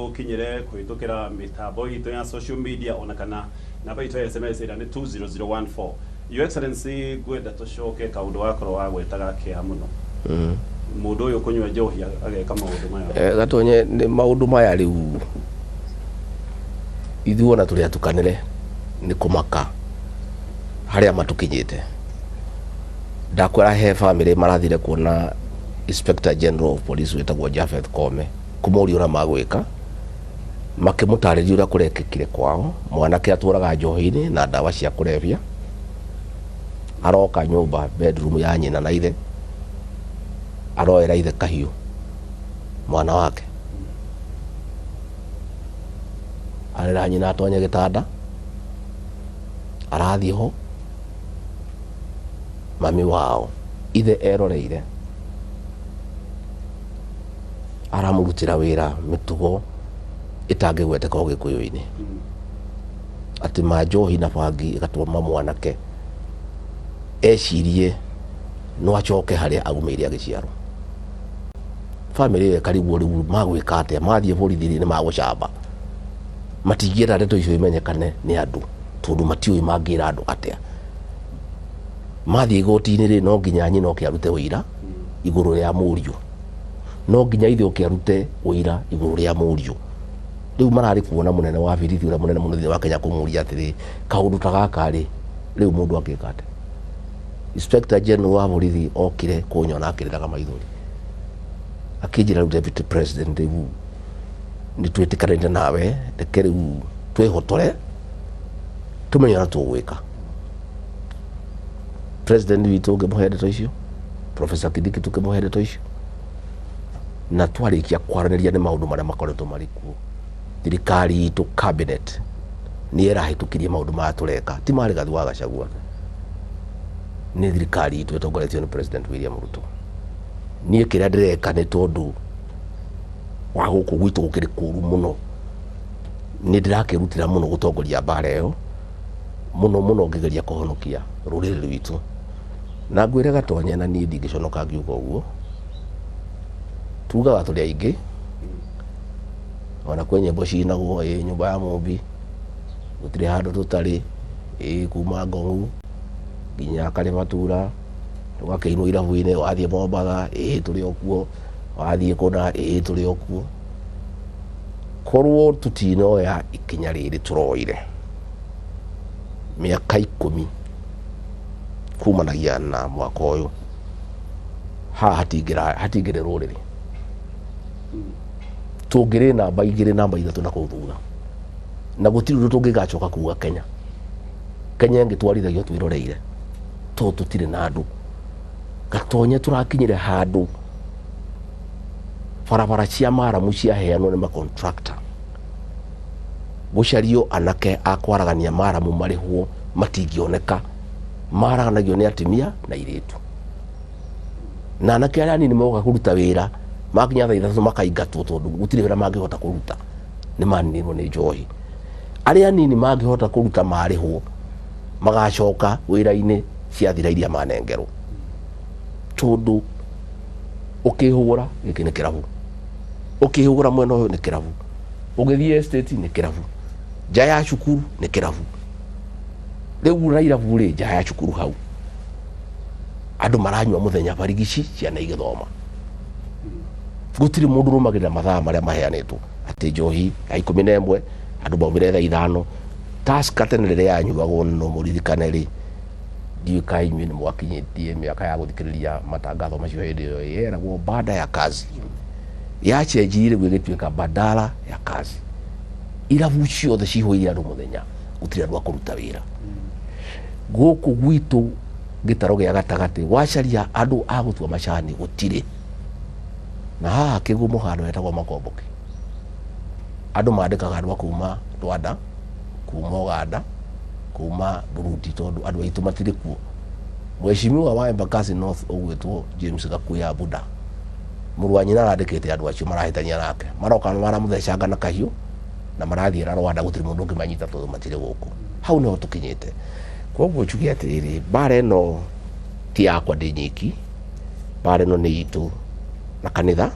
Ĩgũkinyĩre kũhĩtũkĩra mĩtambo itũ ya social media ona kana namba itũ ya SMS ĩrĩa nĩ 20014. Your Excellency, ngwenda tũcoke kaũndũ wakorwo wagwetaga kĩeha mũno, mũndũ ũyũ kũnyua njohi ageka maũndũ maya. Gatonye nĩ maũndũ maya rĩu ithuĩ ona tũrĩ atukanĩre nĩ kũmaka harĩa matũkinyĩte. Ndakwĩra he family marathire kuona Inspector General of Police wĩtagwo Japheth Kome kũmũria ũrĩa magwĩka, makĩmũtarĩria ũrĩa kũrekĩkire kwao. Mwanake atũraga njohi-inĩ na ndawa cia kũrebia, aroka nyũmba bedroom ya nyina na ithe, aroera ithe kahiũ mwana wake, arera nyina atonye gĩtanda, arathiĩ ho mami wao ithe eroreire aramũrutĩra wĩra mĩtugo ĩtangĩgweteka ũgĩkũyũ-inĩ, atĩ ma njohi na bangi ĩgatũma mwanake ecirie no acoke harĩa aumĩire agĩciarwo. Bamĩrĩ ĩyo ĩkarigwo rĩu magwĩka atĩa, mathiĩ borithi nĩ magũcamba, matingĩenda ndeto icio imenyekane nĩ andũ tondũ matiũĩ mangĩra andũ atĩa. Mathiĩ igoti-inĩ rĩ, no nginya nyina oke arute ũira igũrũ rĩa mũriũ, no nginya ithe oke arute ũira igũrũ rĩa mũriũ. Rĩu mararĩ kuona mũnene wa borithi ũrĩa mũnene mũno thĩinĩ wa Kenya kũmũria atĩrĩ, kaũndũ ta gaka rĩ, rĩu mũndũ angĩka atĩa? Inspector General wa borithi okire kũnyona akĩrĩraga maithori, akĩnjĩra rĩu Deputy President, rĩu nĩ twĩtĩkanĩte nawe, reke rĩu twĩhotore tũmenye ũrĩa tũgwĩka. President witũ ngĩmũhe ndeto icio, Professor Kindiki tũkĩmũhe ndeto icio, na twarĩkia kwaranĩria nĩ maũndũ marĩa makoretwo marĩ kuo. Thirikari itũ cabinet nĩ ĩrahĩtũkirie maũndũ maya tũreka, ti ma Rigathi wa Gachagua, nĩ thirikari itũ ĩtongoretio nĩ President William Ruto. Niĩ kĩrĩa ndĩreka nĩ tondũ wa gũkũ gwitũ gũkĩrĩ kũru mũno, nĩ ndĩrakĩrutĩra mũno gũtongoria mbara ĩyo mũno mũno, ngĩgeria kũhonokia rũrĩrĩ rwitũ. Na ngwĩre Gatonye, na niĩ ndingĩconoka ngiuga ũguo, tugaga tũrĩ aingĩ, ona kwĩ nyĩmbo cinagwo, ĩ nyũmba ya Mũmbi gũtirĩ handũ tũtarĩ, ĩ kuma Ngong'u nginya Karĩmatura, tũgakĩinwo irabu-inĩ, wathiĩ Mombatha, ĩ tũrĩ o kuo, wathiĩ kũna, ĩ tũrĩ o kuo. Korwo tũtinoya ikinya rĩrĩ tũroire mĩaka 10 kumanagia na mwaka ũyũ, haha hatingĩrĩ rũrĩrĩ, tũngĩrĩ namba 2 namba 3 na kũu thutha, na gũtirĩ ũndũ tũngĩgacoka kuga Kenya. Kenya ĩngĩtwarithagio twĩroreire tondũ tũtirĩ na andũ. Gatonye tũrakinyire handũ barabara cia maramu ciaheanwo nĩ macontractor, gũcario anake a kwaragania maramu marĩhwo matingĩoneka, maraganagio nĩ atumia na airĩtu, na anake arĩa anini moka kũruta wĩra makinya thaa 3 makaingatwo tondũ gũtirĩ wĩra mangĩhota kũruta, nĩ maninirwo nĩ njohi. Arĩa anini mangĩhota kũruta marĩhwo magacoka wĩra-inĩ ciathira iria manengerwo, tondũ ũkĩhũra gĩkĩ nĩ kĩrabu, ũkĩhũra mwena ũyũ nĩ kĩrabu, ũgĩthiĩ estate nĩ kĩrabu, nja ya cukuru nĩ kĩrabu. Rĩu na irabu rĩ, nja ya cukuru hau andũ maranyua mũthenya barigici, ciana igĩthoma, gũtirĩ mũndũ ũrũmagĩrĩra mathaa marĩa maheanĩtwo atĩ njohi ya 11 andũ maumire thaa 5. Tusker tene rĩrĩa yanyuagwo, no mũririkane rĩ, ndiũĩ kana inyuĩ nĩ mwakinyĩtie mĩaka ya gũthikĩrĩria matangatho macio hĩndĩ ĩyo, yeragwo baada ya kazi, yacenjirie rĩu ĩgĩtuĩka badala ya kazi. Irabu ciothe cihũire andũ mũthenya, gũtirĩ andũ a kũruta wĩra. Gũkũ gwitũ gĩtarũ gĩa gatagatĩ wacaria andũ a gũtua macani gũtirĩ, na haha kĩgumo handũ hetagwo Makomboki, andũ mandĩkaga andũ a kuma Rwanda, kuma Uganda, kuma Burundi, tondũ andũ aitũ matirĩ kuo. Mheshimiwa wa Embakasi North ũgwĩtwo James Gakuya Buda, mũrũ wa nyina arandĩkĩte andũ acio marahĩtania nake, maroka maramũthecanga na kahiũ na marathiĩ na Rwanda, gũtirĩ mũndũ ũngĩmanyita tondũ matirĩ gũkũ. Hau nĩho tũkinyĩte. Koguo njuge atĩrĩrĩ, mbara ĩno ti yakwa ndĩ nyiki, mbara ĩno nĩ itũ na kanitha,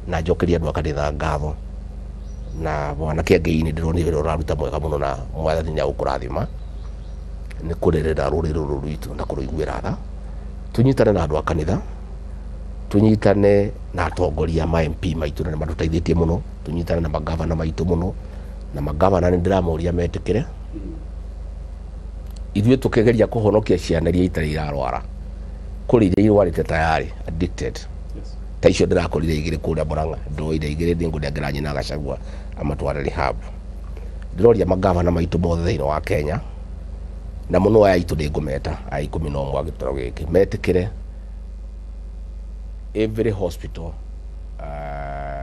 na njokerie andũ a kanitha ngatho. Na bwana Kĩengei nĩ ndĩronire wĩra ũraruta mwega mũno na mwathani nĩ agũkũrathima nĩ kũrerera rũrĩrĩ rũrũ rwitũ na kũrũiguĩra tha. Tũnyitane na andũ a kanitha, tũnyitane na atongoria ma MP maitũ na nĩ matũteithĩtie mũno, tũnyitane na magavana maitũ mũno, na magavana nĩ ndĩramoria metĩkĩre ithuĩ tũkĩgeria kũhonokia ciana iria itarĩ irarwara kũrĩ iria irwarĩte tayari addicted. Ta icio ndĩrakorire igĩrĩ kũrĩa Murang'a, ndoire igĩrĩ nĩngũnengera nyina Gachagua amatware rehab. Ndĩroria magavana maitũ mothe thĩinĩ wa Kenya na mũno aya aitũ nĩngũmeta aya 11 a gĩtaro gĩkĩ metĩkĩre every hospital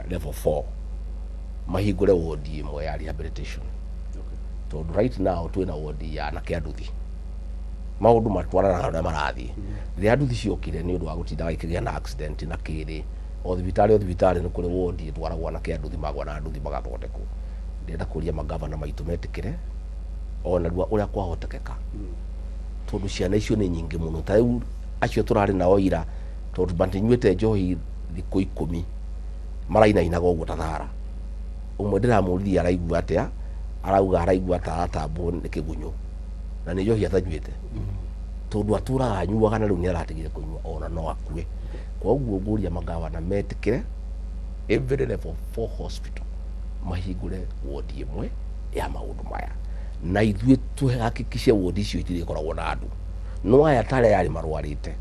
level 4 mahingũre wodi ĩmwe ya rehabilitation. Tondũ right now twĩna wodi ya anake a nduthi, maũndũ matwaranaga ũrĩa marathiĩ. Rĩrĩa nduthi ciokire nĩ ũndũ wa gũtindaga ikĩgĩa na accident na kĩrĩ, o thibitarĩ o thibitarĩ nĩ kũrĩ wodi ĩtwaragwo anake a nduthi magwa na nduthi magathondekwo. Ndĩrenda kũria magavana maitũ metĩkĩre ona rua ũrĩa kwahotekeka, tondũ ciana icio nĩ nyingĩ mũno. Ta rĩu acio tũrarĩ nao ira, tondũ matinyuĩte njohi thikũ 10, marainainaga ũguo ta thara. Ũmwe ndĩramũririe araigua atĩa, arauga araigua ta aratambwo nĩ kĩgunyũ, na nĩ njohi atanyuĩte, tondũ atũraga anyuaga na rĩu nĩ aratigire kũnyua ona no akue. Koguo ngũria magavana metĩkĩre every level 4 hospital mahingũre wodi ĩmwe ya maũndũ maya, na ithuĩ tũhakikishe wodi icio itirĩkoragwo na andũ no aya ta arĩa yarĩ marwarĩte.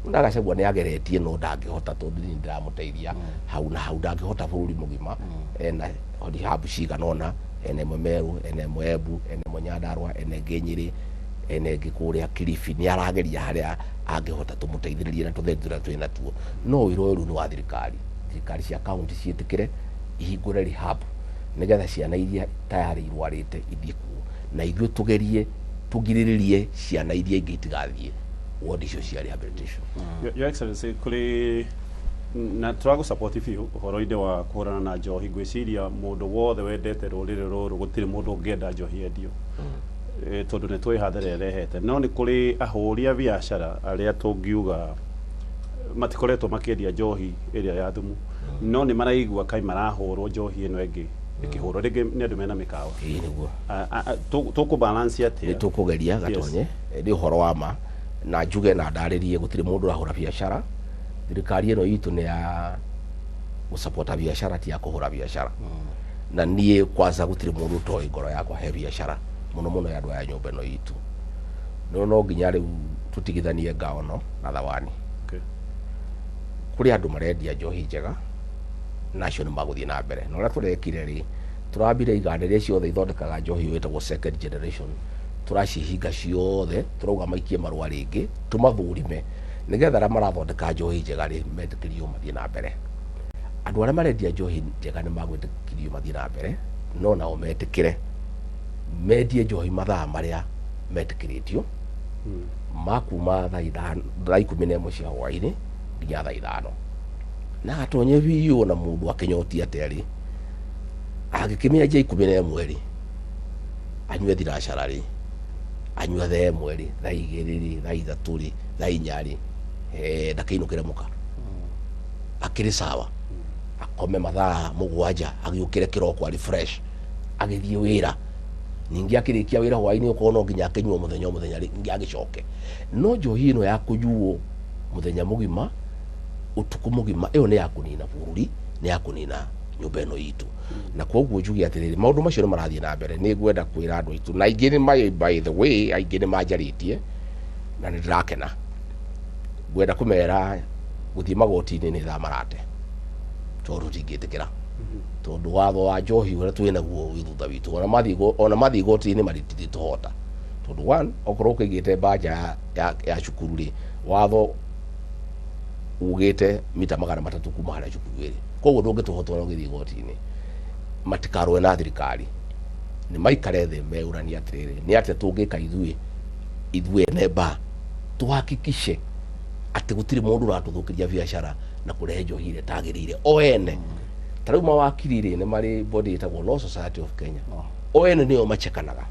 Na Gachagua nĩ ageretie no ndangĩhota, tondũ niĩ ndĩramũteithia hau na hau, ndangĩhota bũrũri mũgima. Ena rehab cigana ũna, ena ĩmwe Meru, ena ĩmwe Embu, ena ĩmwe Nyandarua, ena ĩngĩ Nyĩrĩ, ena ĩngĩ kũrĩa Kilifi. Nĩ arageria harĩa angĩhota tũmũteithĩrĩrie na tũtheri tũrĩa twĩ natuo, no wĩra ũyũ rĩu nĩ wa thirikari. Thirikari cia kaunti ciĩtĩkĩre ihingũre rehab nĩgetha ciana iria tayarĩ irwarĩte ithiĩ kuo, na ithuĩ tũgerie tũgirĩrĩrie ciana iria ingĩ itigathiĩ wodi icio cia rehabilitation. Your Excellency, kũrĩ na tũragũ support biũ ũhoro-inĩ wa kũhũrana na njohi. Ngwĩciria mũndũ wothe wendete rũrĩrĩ rũrũ, gũtirĩ mũndũ ũngĩenda njohi yendio, tondũ nĩ tũĩ hathara ĩrehete. No nĩ kũrĩ ahũri a biacara arĩa tũngiuga matikoretwo makĩendia njohi ĩrĩa ya thumu, no nĩ maraigua kaĩ marahũrwo njohi ĩno ĩngĩ ĩkĩhũrwo rĩngĩ nĩ andũ mena mĩkawa. Ĩĩ nĩguo. Tũkũ balance atĩa? Nĩ tũkũgeria gatonye nĩ ũhoro wa ma na njuge na ndarĩrie gũtirĩ mũndũ ũrahũra biacara. Thirikari ĩno itũ nĩ ya gũsapota biacara, ti ya kũhũra biacara. Na niĩ kwanza gũtirĩ mũndũ ũtoĩ ngoro yakwa he biacara, mũno mũno ya andũ aya nyũmba ĩno itũ. No nginya rĩu tũtigithanie ngaono na thawani. Kũrĩ andũ marendia njohi njega na acio nĩ magũthiĩ na mbere. Na ũrĩa tũrekire rĩ, tũrambire iganda iria ciothe ithondekaga njohi ĩyo ĩtagwo second generation, tũracihinga ciothe, tũrauga maikie marũa rĩngĩ tũmathũrime nĩgetha arĩa marathondeka njohi njega rĩ metĩkĩrio mathiĩ na mbere. Andũ arĩa marendia njohi njega nĩ magwĩtĩkĩrio mathiĩ na mbere, no nao metĩkĩre mendie njohi mathaa marĩa metĩkĩrĩtio ma kuma thaa 5, thaa 11 cia hwaĩ-inĩ nginya thaa 5. Na gatonye biũ na mũndũ akĩnyotia atĩa rĩ, angĩkĩmĩanjia 11 rĩ, anyue thinacara rĩ, anyue thaa 1 rĩ, thaa 2 rĩ, thaa 3 rĩ, thaa 4 rĩ, ndakĩinũkĩre mũka akĩrĩ sawa, akome mathaa 7, agĩũkĩre kĩroko arĩ fresh agĩthiĩ wĩra. Ningĩ akĩrĩkia wĩra hwaĩ-inĩ, okorwo no nginya akĩnyua mũthenya o mũthenya rĩ, ningĩ agĩcoke. No njohi ĩno ya kũnyuo mũthenya mũgima, ũtukũ mũgima, ĩyo nĩ ya kũnina bũrũri, nĩ ya kũnina nyũmba ĩno itũ. Na koguo njuge atĩrĩrĩ, maũndũ macio nĩ marathiĩ na mbere. Nĩ ngwenda kwĩra andũ aitũ, na aingĩ nĩ by the way, aingĩ nĩ manjarĩtie na nĩ ndĩrakena. Ngwenda kũmera gũthiĩ magoti-inĩ nĩ thaa marate, tondũ tũtingĩtĩkĩra, tondũ watho wa njohi ũrĩa twĩ naguo wĩ thutha witũ. Ona mathiĩ igoti-inĩ matingĩtũhota, tondũ one, okorwo ũkĩigĩte banja ya cukuru rĩ, watho ugĩte mita 300 kuma harĩa cukuru ĩrĩ, koguo ndũngĩtũhota ona ũgĩthiĩ igoti-inĩ. Matikarũe na thirikari, nĩ maikare thĩ meũranie atĩrĩrĩ, nĩ atĩa tũngĩka ithuĩ ene ba tuhakikishe atĩ gũtirĩ mũndũ ũratũthũkĩria biacara na kũrehe njohi ĩrĩa ĩtagĩrĩire. O ene ta rĩu mawakiri rĩ, nĩ marĩ body ĩtagwo Law Society of Kenya. O ene nĩo machekanaga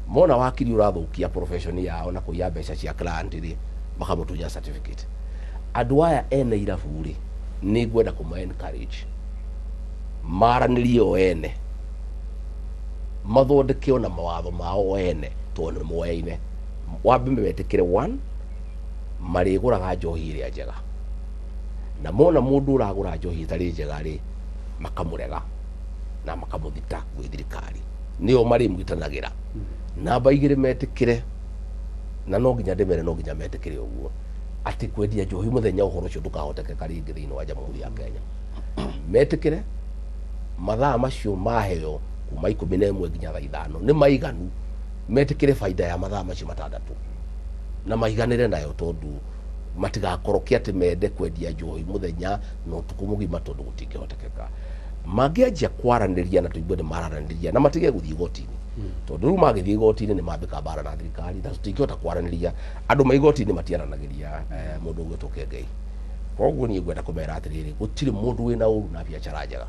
mona wakiri ũrathũkia profession yao na kũiya mbeca cia client rĩ, makamũtunya certificate. Andũ aya ene irabu rĩ, nĩ ngwenda kũma encourage maranĩrie o ene. Mathondeke ona mawatho mao o ene, tondũ nĩ moyaine. Wambe metĩkĩre one, marĩgũraga njohi ĩrĩa njega, na mona mũndũ ũragũra njohi ĩtarĩ njega rĩ, makamũrega na makamũthita gwĩ thirikari, nĩo marĩmwitanagĩra. Namba igĩrĩ, metĩkĩre, na no nginya ndĩmere, no nginya metĩkĩre ũguo, atĩ kwendia njohi mũthenya, ũhoro ũcio ndũkahotekeka rĩngĩ thĩinĩ wa Jamhuri ya Kenya. Metĩkĩre mathaa macio maheo kuma 11 nginya thaa 5 nĩ maiganu. Metĩkĩre baida ya mathaa macio 6 na maiganĩre nayo, tondũ matigakoroke atĩ mende kwendia njohi mũthenya na ũtukũ mũgima, tondũ gũtingĩhotekeka. Mangĩanjia kwaranĩria na tũigue nĩ mararanĩria na matige gũthiĩ igoti-inĩ, tondũ rĩu magĩthiĩ igoti-inĩ nĩ mambĩka mbara na thirikari, na tũtingĩhota kwaranĩria andũ ma igoti-inĩ matiaranagĩria. Mũndũ ũgwĩtwo Kengei, koguo niĩ ngwenda kũmera atĩrĩrĩ, gũtirĩ mũndũ wĩna ũru na biacara njega,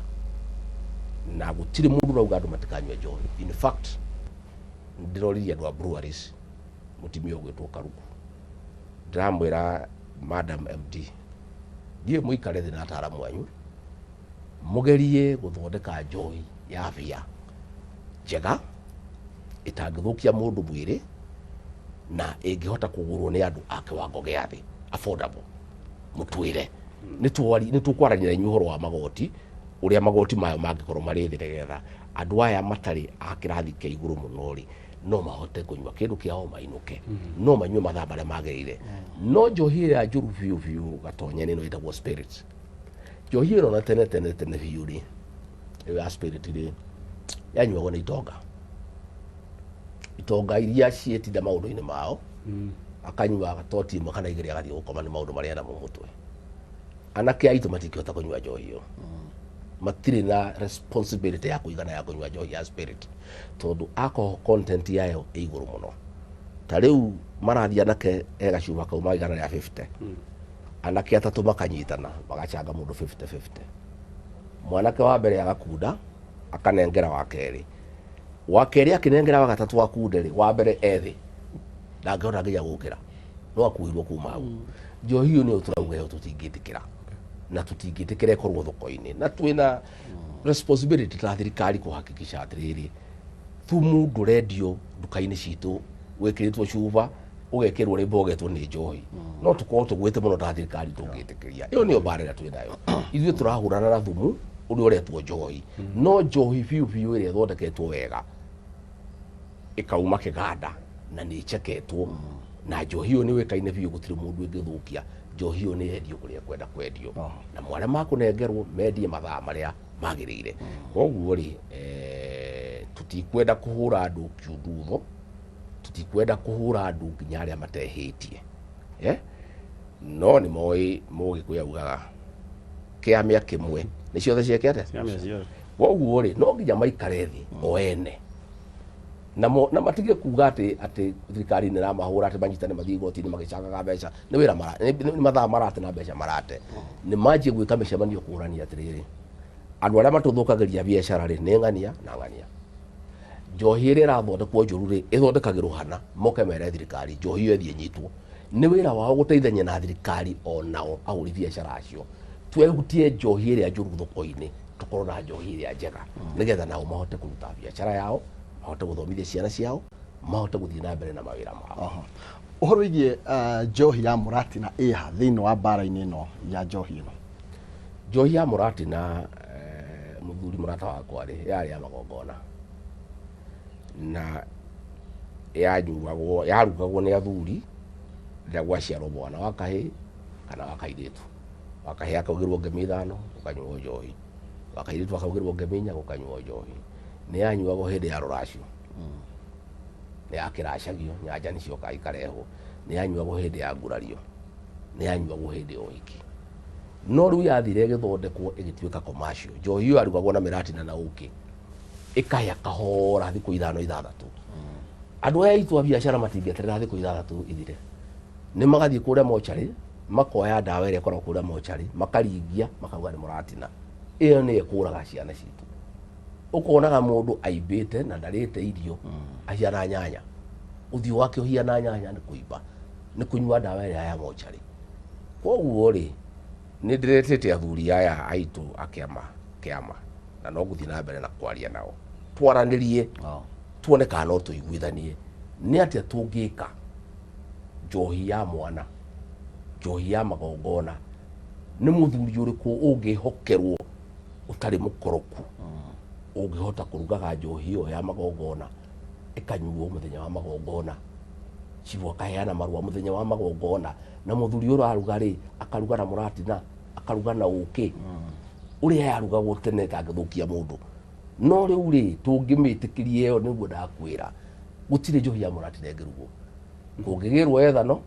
na gũtirĩ mũndũ ũrauga andũ matikanyue njohi. In fact, ndĩroririe andũ a breweries, mũtumia ũgwĩtwo Karuku, ndĩramwĩra, "Madam MD, thiĩ mũikare thĩ na ataaramu anyu, mũgerie gũthondeka njohi ya bia njega ĩtangĩthũkia mũndũ mwĩrĩ na ĩngĩhota kũgũrwo nĩ andũ a kĩwango gĩa thĩ, affordable. Mũtwĩre nĩ tũkwarania na inyuĩ ũhoro wa magoti, ũrĩa magoti mayo mangĩkorwo marĩ thĩ, nĩgetha andũ aya matarĩ a kĩrathi kĩa igũrũ mũno rĩ, no mahote kũnyua kĩndũ kĩao mainũke, no manyue mathaa marĩa magĩrĩire." No njohi ĩrĩa njũru biũ biũ, Gatonye, nĩ ĩno ĩtagwo spirit. Njohi ĩno na tene tene tene biũ rĩ, ĩyo ya spirit rĩ, yanyuagwo nĩ itonga, itonga iria ciĩtinda maũndũ-inĩ mao, akanyua toti ĩmwe kana igĩrĩ, agathiĩ gũkoma nĩ maũndũ marĩa namo mũtwe. Anake aitũ matingĩhota kũnyua njohi ĩyo, matirĩ na responsibility ya kũigana ya kũnyua njohi ya spirit, tondũ alcohol content yayo ĩ igũrũ mũno. Ta rĩu marathiĩ anake he gacuba kau ma 150, anake atatũ makanyitana, magacanga mũndũ 50 50. Mwanake wa mbere agakunda, akanengera wa kerĩ, wa kerĩ akĩnengera wa gatatũ akunde rĩ, wa mbere ethĩ ndangĩhota nginya gũkĩra, no akuhirwo kuma hau. Njohi ĩyo nĩyo tũrauga, ĩyo tũtingĩtĩkĩra, na tũtingĩtĩkĩra ĩkorwo thoko-inĩ, na twĩna responsibility ta thirikari kũhakikisha atĩrĩrĩ, thumu ndũrendio nduka-inĩ citũ wĩkĩrĩtwo cuba, ũgekĩrwo rĩmbo, ũgetwo nĩ njohi. No tũkorwo tũgwĩte mũno ta thirikari tũngĩtĩkĩria. Ĩyo nĩyo mbara ĩrĩa twĩ nayo. Ithuĩ tũrahũrana na thumu ũrĩa ũretwo njohi, no njohi biũ biũ ĩrĩa ĩthondeketwo wega ĩkauma kĩganda na nĩ ĩcheketwo, na njohi ĩyo nĩ ũĩkaine biũ, gũtirĩ mũndũ ĩngĩthũkia, njohi ĩyo nĩ yendio kũrĩa ĩkwenda kwendio, na mwarĩa makũnengerwo mendie mathaa marĩa magĩrĩire. Koguo rĩ, tũtikwenda kũhũra andũ kiundutho, tũtikwenda kũhũra andũ nginya arĩa matehĩtie, eh? No nĩ moĩ Mũgĩkũyũ augaga kĩamĩa kĩmwe nĩ ciothe ciĩkĩte. Ciamĩa ciothe. Koguo rĩ, no nginya maikare thĩ o ene na mo, na matige kuga atĩ thirikari nĩ ĩramahũra, atĩ manyitane mathiĩ igoti-inĩ magĩcangaga mbeca. Nĩ wĩra mara, nĩ mathaa marate na mbeca marate. Nĩ manjie gwĩka mĩcemanio kũrania atĩrĩrĩ, andũ arĩa matũthũkagĩria biacara rĩ, nĩ ng'ania na ng'ania. Njohi ĩrĩa ĩrathondekwo njũru rĩ, ĩthondekagĩrwo hana? Moke mere thirikari njohi ĩyo ĩthiĩ ĩnyitwo. Nĩ wĩra wao gũteithania na thirikari, onao ahũri biacara acio, twehutie njohi ĩrĩa njũru thoko-inĩ, tũkorwo na njohi ĩrĩa njega, nĩgetha nao mahote kũruta biacara yao, mahote gũthomithia ciana ciao, mahote gũthiĩ na mbere na mawĩra mao. Oho. Ũhoro wĩgiĩ njohi ya mũratina ĩha thĩinĩ wa mbara-inĩ ĩno ya njohi ĩno? Njohi ya mũratina, mũthuri mũrata wakwa rĩ, yarĩ ya magongona na yanyuagwo, yarugagwo nĩ athuri rĩrĩa gwaciarwo mwana wa kahĩĩ kana wa kairĩtu. Wa kahĩĩ akaugĩrwo ngemi 5, gũkanyuo njohi; wa kairĩtu akaugĩrwo ngemi 4, gũkanyuo njohi. Nĩ yanyuagwo hĩndĩ ya rũracio, nĩ yakĩracagio, nyanja nĩ ciokaga ikarehwo. Nĩ yanyuagwo hĩndĩ ya ngurario, nĩ yanyuagwo hĩndĩ ya ũhiki. No rĩu yathire ĩgĩthondekwo ĩgĩtuĩka commercial. Njohi ĩyo yarugagwo na mĩratina na ũkĩ, ĩkahĩa kahora thikũ 5, 6. Andũ aya aitũ a biacara matingĩeterera thikũ 6 ithire, nĩ magathiĩ kũrĩa mocarĩ, makoya ndawa ĩrĩa ĩkoragwo kũrĩa mocarĩ, makaringia, makauga nĩ mũratina. Ĩyo nĩyo ĩkũraga ciana citũ. Ũkonaga mũndũ aimbĩte na ndarĩte irio, ahiana nyanya, ũthiũ wake ũhiana nyanya, nĩ kũimba, nĩ kũnyua ndawa ĩrĩa ya mocarĩ. Koguo rĩ, nĩ ndĩretĩte athuri aya aitũ a kĩama kĩama, na no ngũthiĩ na mbere na kwaria nao. Twaranĩrie, tuone kana no tũiguithanie nĩ atĩa tũngĩka njohi ya mwana, njohi ya magongona. Nĩ mũthuri ũrĩkũ ũngĩhokerwo ũtarĩ mũkoroku ũngĩhota kũrugaga njohi ĩyo ya magongona ĩkanyuo mũthenya wa magongona? Cibũ akaheana marũa mũthenya wa magongona, na mũthuri ũraruga rĩ, akaruga na mũratina, akaruga na ũkĩ ũrĩa yarugagwo tene ĩtangĩthũkia mũndũ. No rĩu rĩ, tũngĩmĩtĩkĩria ĩyo, nĩguo ndakwĩra, gũtirĩ njohi ya mũratina ĩngĩrugwo. Kũngĩgĩrwo ethano,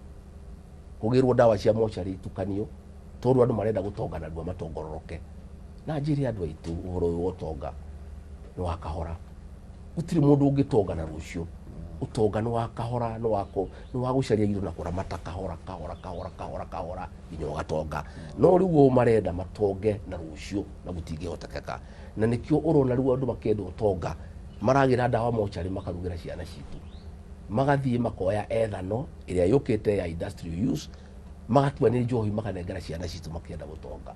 kũgĩrwo ndawa cia mocarĩ itukanio, tondũ andũ marenda gũtonga narua matongororoke. Na njĩre andũ aitũ, ũhoro ũyũ wa ũtonga nĩ wa kahora. Gũtirĩ mũndũ ũngĩtonga na rũciũ. Ũtonga nĩ wa kahora, nĩ wa gũcaria indo na kũramata kahora kahora kahora kahora kahora nginya ũgatonga. No rĩu ũũ marenda matonge na rũciũ, na gũtingĩhotekeka. Na nĩkĩo ũrona rĩu andũ makĩenda ũtonga maragĩra ndawa mocarĩ, makarugĩra ciana citũ, magathiĩ makoya ethano ĩrĩa yũkĩte ya industrial use, magatua nĩ njohi, makanengera ciana citũ makĩenda gũtonga.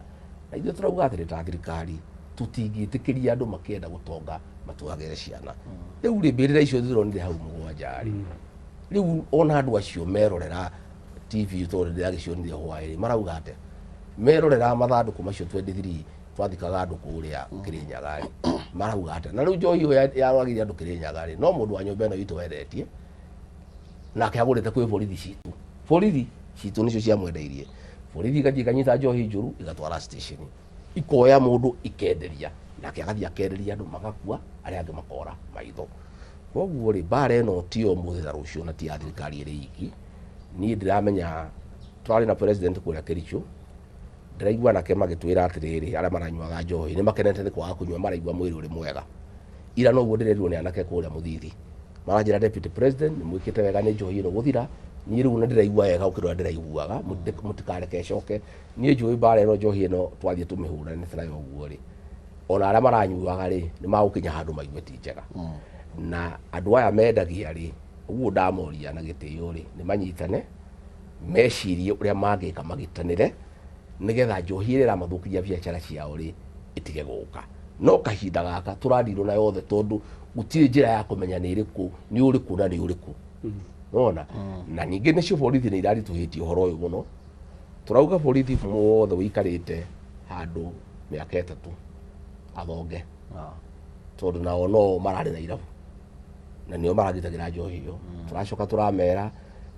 Na ithuĩ tũrauga atĩrĩ, ta thirikari tũtingĩtĩkĩria andũ makĩenda gũtonga matũragĩre ciana. Rĩu rĩ, mbĩrĩra icio ndĩronire hau mũgwanja rĩ, rĩu ona andũ acio merorera TV, tondũ ndĩragĩcionire hwaĩ rĩ, marauga atĩa merorera mathandũkũ macio 23 twathikaga andũ kũrĩa Kĩrĩnyaga rĩ, marauga atĩa? Na rĩu njohi ĩyo yarwagĩria andũ Kĩrĩnyaga rĩ, no mũndũ wa nyũmba ĩno itũ wendetie, nake agũrĩte kwĩ borithi citũ. Borithi citũ nĩcio ciamwendeirie. Borithi igathiĩ ikanyita njohi njũru, igatwara station, ikoya mũndũ, ikenderia, nake agathiĩ akenderia andũ, magakua, arĩa angĩ makora maitho. Koguo rĩ, mbara ĩno ti ya ũmũthĩ na rũciũ, na ti ya thirikari ĩrĩ iki. Niĩ ndĩramenya tũrarĩ na president kũrĩa Kericho, ndĩraigua anake magĩtwĩra atĩrĩrĩ, arĩa maranyuaga njohi nĩ makenete nĩ kwaga kũnyua, maraigua mwĩrĩ ũrĩ mwega. Ira noguo ndĩrerirwo nĩ anake kũrĩa Mũthithi, maranjĩra, "Deputy President, nĩ mwĩkĩte wega nĩ njohi ĩno gũthira. Niĩ rĩu na ndĩraigua wega gũkĩra ũrĩa ndĩraiguaga. Mũtikareke ĩcoke." Niĩ njũĩ mbara ĩno, njohi ĩno, twathiĩ tũmĩhũranĩte nayo ũguo rĩ, ona arĩa maranyuaga rĩ, nĩ magũkinya handũ maigue ti njega. Na andũ aya mendagia rĩ, ũguo ndamoria na gĩtĩo rĩ, nĩ manyitane, mecirie ũrĩa mangĩka magitanĩre nĩgetha njohi ĩrĩa ĩramathũkĩria biacara ciao rĩ, ĩtige gũka. No kahinda gaka tũradirwo na yothe, tondũ gũtirĩ njĩra ya kũmenya nĩ ĩrĩkũ, nĩ ũrĩkũ na nĩ ũrĩkũ nona. Na ningĩ nĩcio borithi nĩ iraritũhĩtie ũhoro ũyũ mũno. Tũrauga borithi mothe ũikarĩte handũ mĩaka 3 athonge, tondũ nao no mararĩ na irabu na nĩo maragitagĩra njohi ĩyo. Tũracoka tũramera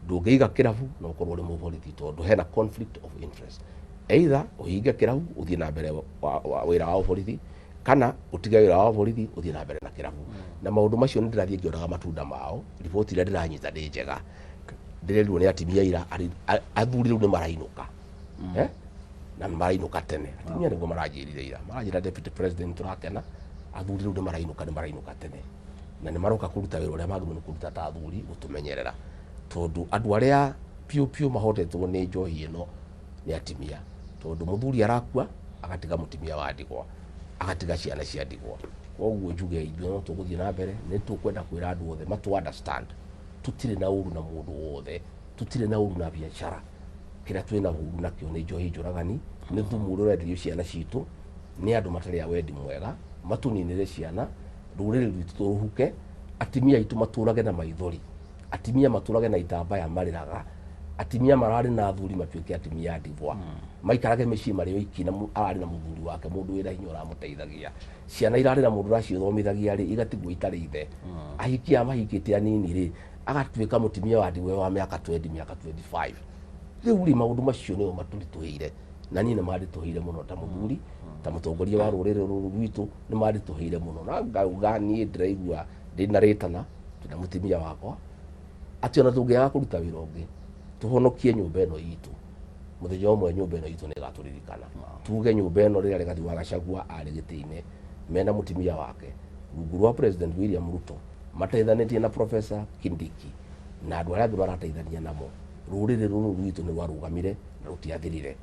ndũngĩiga kĩrabu na ũkorwo ũrĩ mũborithi, tondũ hena conflict of interest. Either ũhinge kĩrabu ũthiĩ na mbere wĩra wa ũborithi, kana ũtige wĩra wa borithi ũthiĩ na mbere na kĩrabu. Na maũndũ macio nĩ ndĩrathiĩ ngĩonaga matunda mao. Riboti iria ndĩranyita nĩ njega. Ndĩrerirwo nĩ atimia ira athuri rĩu nĩ marainũka. Eh? Na nĩ marainũka tene. Atimia nĩguo maranjĩrire ira, maranjĩra, "Deputy President, tũrakena, athuri rĩu nĩ marainũka, nĩ marainũka tene, na nĩ maroka kũruta wĩra ũrĩa magĩrĩirwo nĩ kũruta ta athuri, gũtũmenyerera," tondũ andũ arĩa piũ piũ mahotetwo nĩ njohi ĩno nĩ atimia, tondũ mũthuri arakua agatiga mũtimia wa ndigwa, agatiga ciana cia ndigwa. Koguo njuge ithuĩ no tũgũthiĩ na mbere, nĩ tũkwenda kwĩra andũ othe matũ understand, tũtirĩ na ũru na mũndũ wothe, tũtirĩ na ũru na biacara. Kĩrĩa twĩna ũru nakĩo nĩ njohi njũragani, nĩ thumu ũrĩa ũrenderio ciana citũ nĩ andũ matarĩ a wendi mwega, matũninĩre ciana, rũrĩrĩ rwitũ tũrũhuke, atimia aitũ matũrage na maithori, atimia matũrage na itambaya marĩraga, atimia mararĩ na athuri matuĩke atimia a ndigwa, maikarage mĩciĩ marĩ oiki, na ararĩ na mũthuri wake, mũndũ wĩna hinya ũramũteithagia. Ciana irarĩ na mũndũ ũracithomithagia rĩ, igatigwo itarĩ ithe. Ahiki aya mahikĩte anini rĩ, agatuĩka mũtimia wa ndigwa wa mĩaka 20, mĩaka 25. Rĩu rĩ, maũndũ macio nĩo matũritũhĩire, na niĩ nĩ manditũhĩire mũno ta mũthuri, ta mũtongoria wa rũrĩrĩ rũrũ rwitũ, nĩ manditũhĩire mũno. Na ngauga niĩ ndĩraigua ndĩna rĩtana twĩna mũtimia wakwa atĩ ona tũngĩaga kũruta wĩra ũngĩ, tũhonokie nyũmba ĩno itũ. Mũthenya ũmwe nyũmba ĩno itũ nĩ ĩgatũririkana, tuge nyũmba ĩno rĩrĩa Rigathi wa Gachagua arĩ gĩtĩ-inĩ mena mũtimia wake rungu rwa President William Ruto, mateithanĩtie na Professor Kindiki na andũ arĩa angĩ marateithania namo, rũrĩrĩ rũrũ rwitũ nĩ rwarũgamire na rũtiathirire.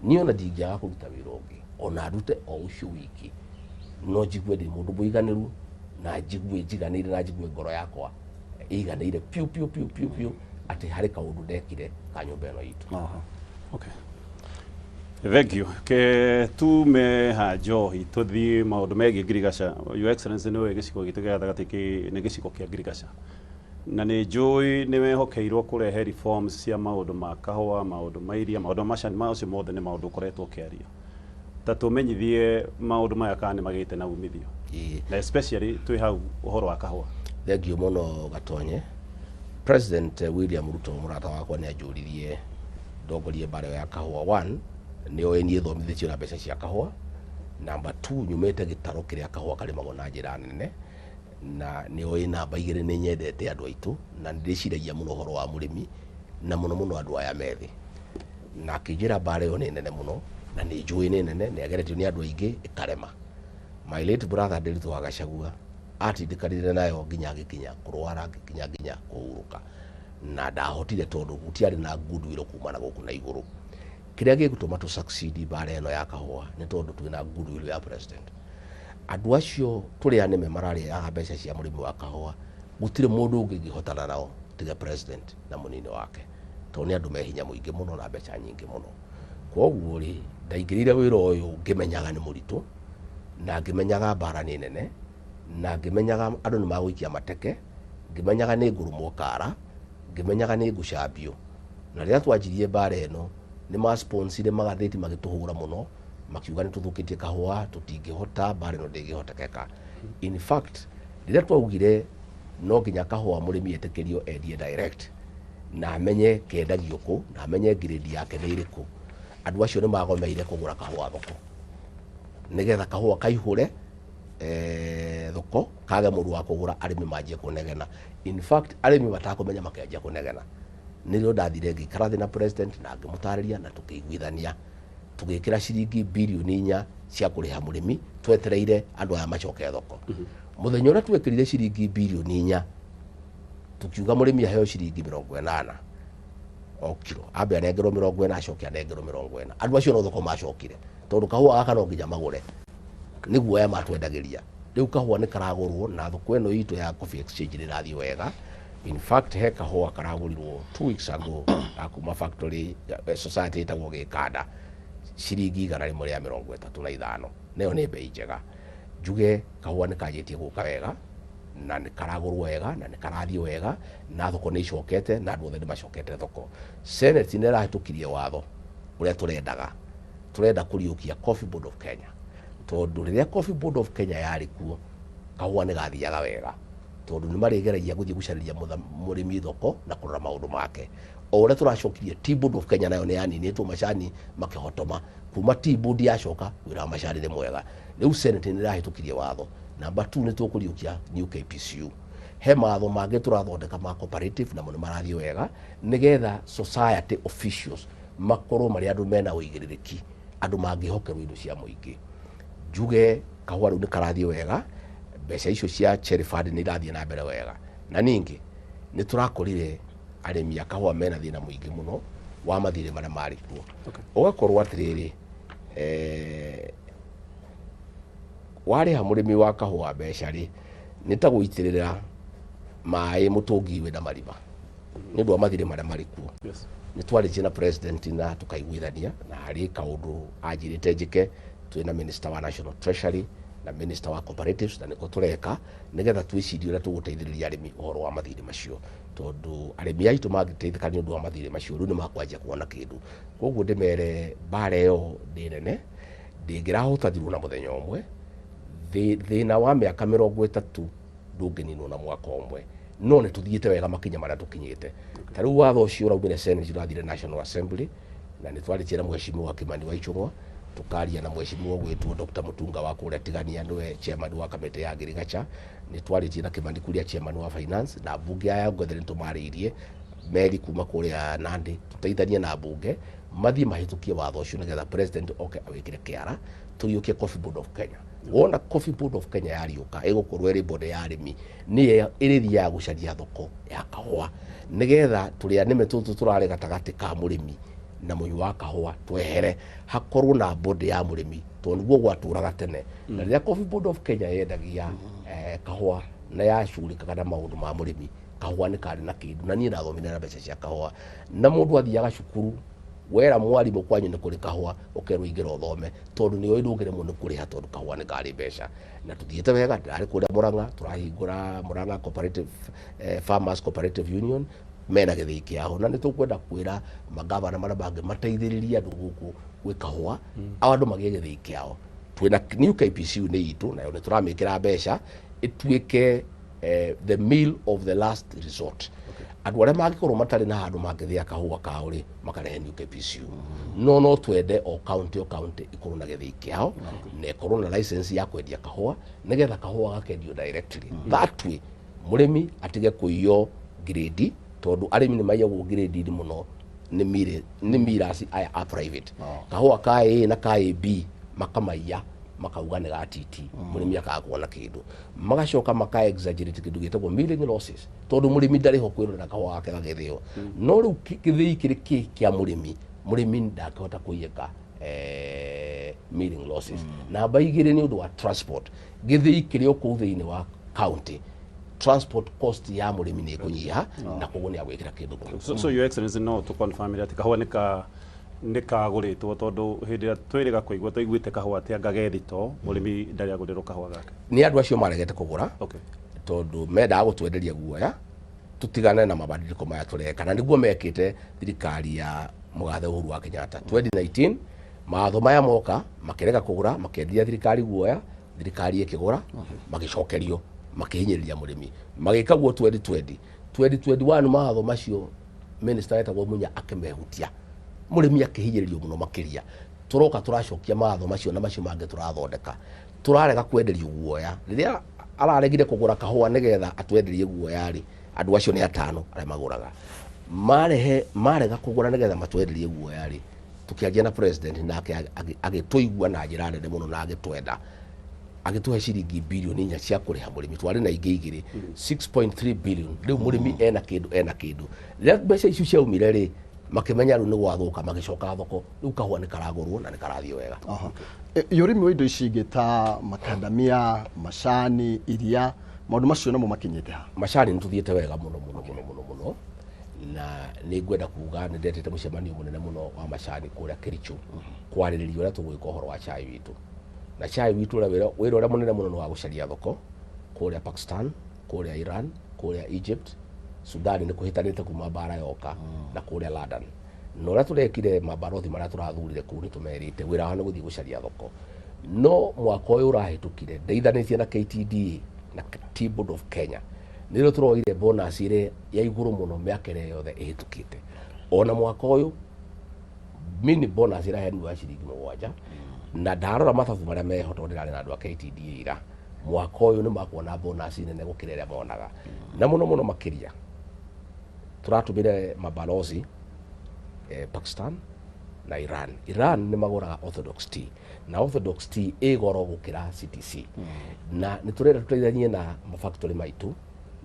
Niĩ ona ndingĩaga kũruta wĩra ũngĩ, ona ndute o ũcio wiki, no njigue ndĩ mũndũ mũiganĩru, na njigue njiganĩire, na njigue ngoro yakwa ĩiganĩire piũ piũ piũ piũ piũ atĩ harĩ kaũndũ ndekire ka nyũmba ĩno itũ. Okay. Thank you. Ke tume ha njohi tuthie maundu megie ngirigaca. Your Excellency, nĩwe gĩcigo gitũ gĩa gatagatĩ nĩ gĩcigo kĩa ngirigaca, na nĩ njũĩ nĩ wehokeirwo kũrehe reforms cia maũndũ ma kahũa, maũndũ ma iria, maũndũ ma macani, macio mothe nĩ maũndũ ũkoretwo ũkĩaria. Ta tũmenyithie maũndũ maya kana nĩ magĩte na umithio, na especially twĩ hau ũhoro wa kahũa. Thank you mũno, Gatonye. President William Ruto, mũrata wakwa, nĩ anjũririe ndongorie mbara ĩyo ya kahũa. One, nĩ oĩ niĩ thomithĩtio na mbeca cia kahũa. Number two, nyumĩte gĩtaro kĩrĩa kahũa karĩmagwo na njĩra nene, na nĩ oĩ namba igĩrĩ, nĩ nyendete andũ aitũ na nĩ ndĩciragia mũno ũhoro wa mũrĩmi, na mũno mũno andũ aya methĩ. Na akĩnjĩra mbara ĩyo nĩ nene mũno, na nĩ njũĩ nĩ nene, nĩ ageretio nĩ andũ aingĩ ĩkarema. My late brother Nderitu wa Gachagua atindĩkanire nayo nginya agĩkinya kũrwara, ngĩkinya nginya kũhurũka, na ndahotire tondũ gũtiarĩ na goodwill kuma na gũkũ na igũrũ. Kĩrĩa gĩgũtũma tũ succeed mbara ĩno ya kahũa nĩ tondũ twĩna goodwill ya president. Andũ acio tũrĩ anĩme mararĩaga mbeca cia mũrĩmi wa kahũa, gũtirĩ mũndũ ũngĩ ũngĩhotana nao tiga president na mũnini wake, tondũ nĩ andũ me hinya mũingĩ mũno na mbeca nyingĩ mũno. Koguo rĩ, ndaingĩrĩire wĩra ũyũ ngĩmenyaga nĩ mũritũ, na ngĩmenyaga mbara nĩ nene, na ngĩmenyaga andũ nĩ magũikia mateke, ngĩmenyaga nĩ ngũrũmwo kara, ngĩmenyaga nĩ ngũcambio. Na rĩrĩa twanjirie mbara ĩno, nĩ masponsire magathĩti magĩtũhũra mũno, makiuga nĩ tũthũkĩtie kahũa, tũtingĩhota, mbara ĩno ndĩngĩhotekeka. In fact, rĩrĩa twaugire no nginya kahũa mũrĩmi etĩkĩrio endie direct, na amenye kendagio kũ, na amenye grade yake nĩ ĩrĩkũ, andũ acio nĩ magomeire kũgũra kahũa thoko nĩgetha kahũa kaihũre thoko, kage mũndũ wa kũgũra, arĩmi manjie kũnegena. In fact, arĩmi matakũmenya makĩanjia kũnegena. Nĩrĩo ndathire ngĩikara thĩ na president na ngĩmũtarĩria, na tũkĩiguithania tũgĩkĩra ciringi birioni 4 cia kũrĩha mũrĩmi twetereire andũ aya macoke thoko. Mũthenya ũrĩa twekĩrire ciringi birioni 4, tukiuga mũrĩmi aheo ciringi 80 o kiro, ambe anengerwo 40, acoke anengerwo 40. Andũ acio no thoko macokire, tondũ kahũa gaka no nginya magũre, nĩguo aya matwendagĩria. Rĩu kahũa nĩ karagũrwo, na thoko ĩno itũ ya Coffee Exchange nĩ ĩrathiĩ wega. In fact, he kahũa karagũrirwo 2 weeks ago ga kuma factory society ĩtagwo Gĩkanda, ciringi 135. Nayo nĩ mbei njega. Njuge kahũa nĩ kanjĩtie gũka wega, na nĩ karagũrwo wega, na nĩ karathiĩ wega, na thoko nĩ icokete, na andũ othe nĩ macokete thoko. Senate nĩ ĩrahĩtũkirie watho ũrĩa tũrendaga. Tũrenda kũriũkia Coffee Board of Kenya, tondũ rĩrĩa Coffee Board of Kenya yarĩ kuo, kahũa nĩ gathiaga wega, tondũ nĩ marĩgeragia gũthiĩ gũcarĩria mũrĩmi thoko na kũrora maũndũ make. O ũrĩa tũracokirie Tea Board of Kenya, nayo nĩ yaninĩtwo, macani makĩhotoma. Kuma Tea Board yacoka, wĩra wa macani nĩ mwega. Rĩu Senate nĩ ĩrahĩtũkirie watho. Number two, nĩ tũkũriũkia new KPCU. He mawatho mangĩ tũrathondeka ma cooperative, namo nĩ marathiĩ wega, nĩgetha society officials makorwo marĩ andũ mena ũigĩrĩrĩki, andũ mangĩhokerwo indo cia mũingĩ. Njuge kahũa rĩu nĩ karathiĩ wega, mbeca icio cia Cherry Fund nĩ irathiĩ na mbere wega. Na ningĩ nĩ tũrakorire arĩmi a kahũa mena thĩna mũingĩ mũno wa mathirĩ marĩa marĩ kuo. Ũgakorwo atĩrĩrĩ, warĩha mũrĩmi wa kahũa mbeca rĩ, nĩ ta gũitĩrĩra maĩ mũtũngi wĩna marima, nĩ ũndũ wa mathirĩ marĩa marĩ kuo. Nĩ twarĩtie na president na tũkaiguithania, na harĩ kaũndũ anjĩrĩte njĩke twĩna minister wa National Treasury na minister wa cooperatives, na nĩko tũreka, nĩgetha twĩcirie ũrĩa tũgũteithĩrĩria arĩmi ũhoro wa mathirĩ macio, tondũ arĩmi aitũ mangĩteithĩka nĩ ũndũ wa mathirĩ macio, rĩu nĩ makwanjia kuona kĩndũ. Koguo ndĩmere mbara ĩyo nĩ nene, ndĩngĩrahotanirwo na mũthenya ũmwe. Thĩna wa mĩaka 30 ndũngĩninwo na mwaka ũmwe, no nĩ tũthiĩte wega makinya marĩa tũkinyĩte. Ta rĩu watho ũcio ũraumire Senate, ũrathire National Assembly, na nĩ twarĩtie na Mheshimiwa Kimani wa Ichung'wa, tukaria na mheshimiwa gwĩtwo Dr. Mutunga wa kũrĩa Tigania, nĩwe chairman wa kamĩtĩ ya ngirigacha. Nĩ twarĩtie na Kimani Kuria, chairman wa finance, na mbunge ya Ngwethe. Nĩ tũmarĩirie meri kuma kũrĩa Nandi, tũteithanie na mbunge mathiĩ mahĩtũkie watho ũcio, nĩgetha president oke awĩkĩre kĩara, tũriũkie Coffee Board of Kenya. Wona Coffee Board of Kenya yariũka, ĩgũkorwo ĩrĩ board ya arĩmi, nĩyo ĩrĩthiaga gũcaria thoko ya kahũa, nĩgetha tũrĩa nĩme tũtũ tũrarĩ gatagatĩ ka mũrĩmi na mũnyui wa kahũa twehere, hakorwo na board ya mũrĩmi, tondũ nĩguo gwatũraga tene. Na rĩrĩa Coffee Board of Kenya yendagia kahũa na yacugurĩkaga na maũndũ ma mũrĩmi, kahũa nĩ karĩ na kĩndũ. Na niĩ ndathomire na mbeca cia kahũa, na mũndũ athiaga cukuru. Wera mwarimũ kwanyu nĩ kũrĩ kahũa, ũkerwo ingĩra ũthome, tondũ nĩ ũĩ ndũngĩremwo nĩ kũrĩha, tondũ kahũa nĩ karĩ mbeca. Na tũthiĩte wega. Ndĩrarĩ kũrĩa Mũrang'a, tũrahingũra Mũrang'a Cooperative, Farmers Cooperative Union, mena gĩthĩi kĩao, na nĩ tũkwenda kwĩra magavana marĩa mangĩ mateithĩrĩrie andũ gũkũ gwĩ kahũa, andũ magĩe gĩthĩi kĩao. Twĩna new KPCU nĩ itũ, nayo nĩ tũramĩkĩra mbeca ĩtuĩke the mill of the last resort. Andũ arĩa mangĩkorwo matarĩ na handũ mangĩthĩa kahũa kao rĩ, makarehe new KPCU. No twende o county, o county ikorwo na gĩthĩi kĩao na ĩkorwo na license ya kwendia kahũa, nĩgetha kahũa gakendio directly. That way mũrĩmi atige kũiywo grade, tondũ arĩmi nĩ maiyagwo grade mũno nĩ mirasi aya a private. Kahũa ka A na ka AB makamaiya, makauga nĩ ga TT, mũrĩmi akaga kuona kĩndũ. Magacoka maka exaggerate kĩndũ gĩtagwo milling losses, tondũ mũrĩmi ndarĩ ho kwĩrorera kahũa gake gagĩthĩo. No rĩu gĩthĩi kĩrĩ kĩ kĩa mũrĩmi, mũrĩmi ndangĩhota kũiyĩka milling losses. Namba igĩrĩ, nĩ ũndũ wa transport, gĩthĩi kĩrĩ o kũu thĩinĩ wa county, transport cost ya mũrĩmi nĩ ĩkũnyiha, na koguo nĩ agwĩkĩra kĩndũ mũhuko. So Your Excellency, no tũ confirm atĩ kahũa nĩ kagũrĩtwo, tondũ hĩndĩ ĩrĩa twĩrĩga kũigua twaiguĩte kahũa atĩ anga ge thito, mũrĩmi ndarĩ agũrĩrwo kahũa gake? Nĩ andũ acio maregete kũgũra, tondũ mendaga gũtwenderia guoya tutigane na mabadiliko maya tũreka, na nĩguo mekĩte thirikari ya mũgathe Uhuru wa Kenyatta 2019. Mawatho maya moka, makĩrega kũgũra, makĩenderia thirikari guoya, thirikari ĩkĩgũra, magĩcokerio, makĩhinyĩrĩria mũrĩmi. Magĩka guo 2020, 2021, mawatho macio minister wetagwo Munya akĩmehutia, mũrĩmi akĩhinyĩrĩrio mũno makĩria. Tũroka tũracokia mawatho macio na macio mangĩ tũrathondeka. Tũrarega kwenderio guoya. Rĩrĩa araregire kũgũra kahũa nĩgetha atwenderie guoya rĩ, andũ acio nĩ atano arĩa magũraga marehe, marega kũgũra nĩgetha matwenderie guoya rĩ, tũkĩaria na president, nake agĩtũigua na njĩra nene mũno na agĩtwenda, agĩtũhe ciringi birioni 4 cia kũrĩha mũrĩmi. Twarĩ na ingĩ igĩrĩ, 6.3 billion. Rĩu mũrĩmi ena kĩndũ, ena kĩndũ. Rĩrĩa mbeca icio ciaumire rĩ, makĩmenya rĩu nĩ gwathũka, magĩcoka thoko. Rĩu kahũa nĩ karagũrwo na nĩ karathiĩ wega. Aha. Ũrĩmi wa indo ici ingĩ ta makandamia, macani, iria, maũndũ macio namo makinyĩte ha? Macani nĩ tũthiĩte wega mũno mũno mũno mũno mũno, na nĩ ngwenda kuga nĩ ndetete mũcemanio mũnene mũno wa macani kũrĩa Kericho, kwarĩrĩria ũrĩa tũgwĩka ũhoro wa chai witũ. Na chai witũ, ũrĩa wĩra ũrĩa mũnene mũno nĩ wa gũcaria thoko kũrĩa Pakistan, kũrĩa Iran, kũrĩa Egypt, Sudan nĩ kũhĩtanĩte kuma mbara yoka, na kũrĩa London. Na ũrĩa tũrekire, mabarothi marĩa tũrathurire kũu nĩ tũmerĩte wĩra wao nĩ gũthiĩ gũcaria thoko. No mwaka ũyũ ũrahĩtũkire, ndeithanĩtie na KTDA na Tea Board of Kenya, nĩrĩo tũroire bonus ĩrĩa ya igũrũ mũno mĩaka ĩrĩa yothe ĩhĩtũkĩte. Ona mwaka ũyũ mini bonus ĩraheanirwo ya ciringi 7, na ndarora mathabu marĩa meho, tondũ ndĩrarĩ na andũ a KTDA ira, mwaka ũyũ nĩ makuona bonus nene gũkĩra ĩrĩa monaga. Na mũno mũno makĩria tũratũmire mabalozi Pakistan na Iran. Iran nĩ magũraga Orthodox tea, na Orthodox tea ĩ goro gũkĩra CTC, na nĩ tũrenda tũteithanie na mafactory maitũ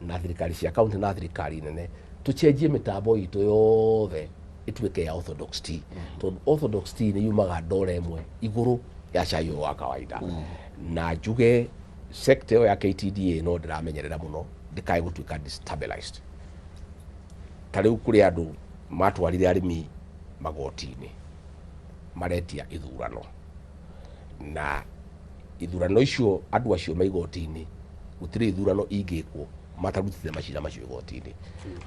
na thirikari cia kaunti na thirikari nene, tũcenjie mĩtambo itũ yothe ĩtuĩke ya Orthodox tea, tondũ Orthodox tea nĩ yumaga ndora 1 igũrũ ya cai ũyũ wa kawaida. Na njuge sector ĩyo ya KTDA no ndĩramenyerera mũno ndĩkae gũtuĩka destabilized. Ta rĩu kũrĩ andũ matwarire arĩmi magoti-inĩ, maretia ithurano, na ithurano icio, andũ acio me igoti-inĩ, gũtirĩ ithurano ingĩkwo matarutĩte macira macio igoti-inĩ,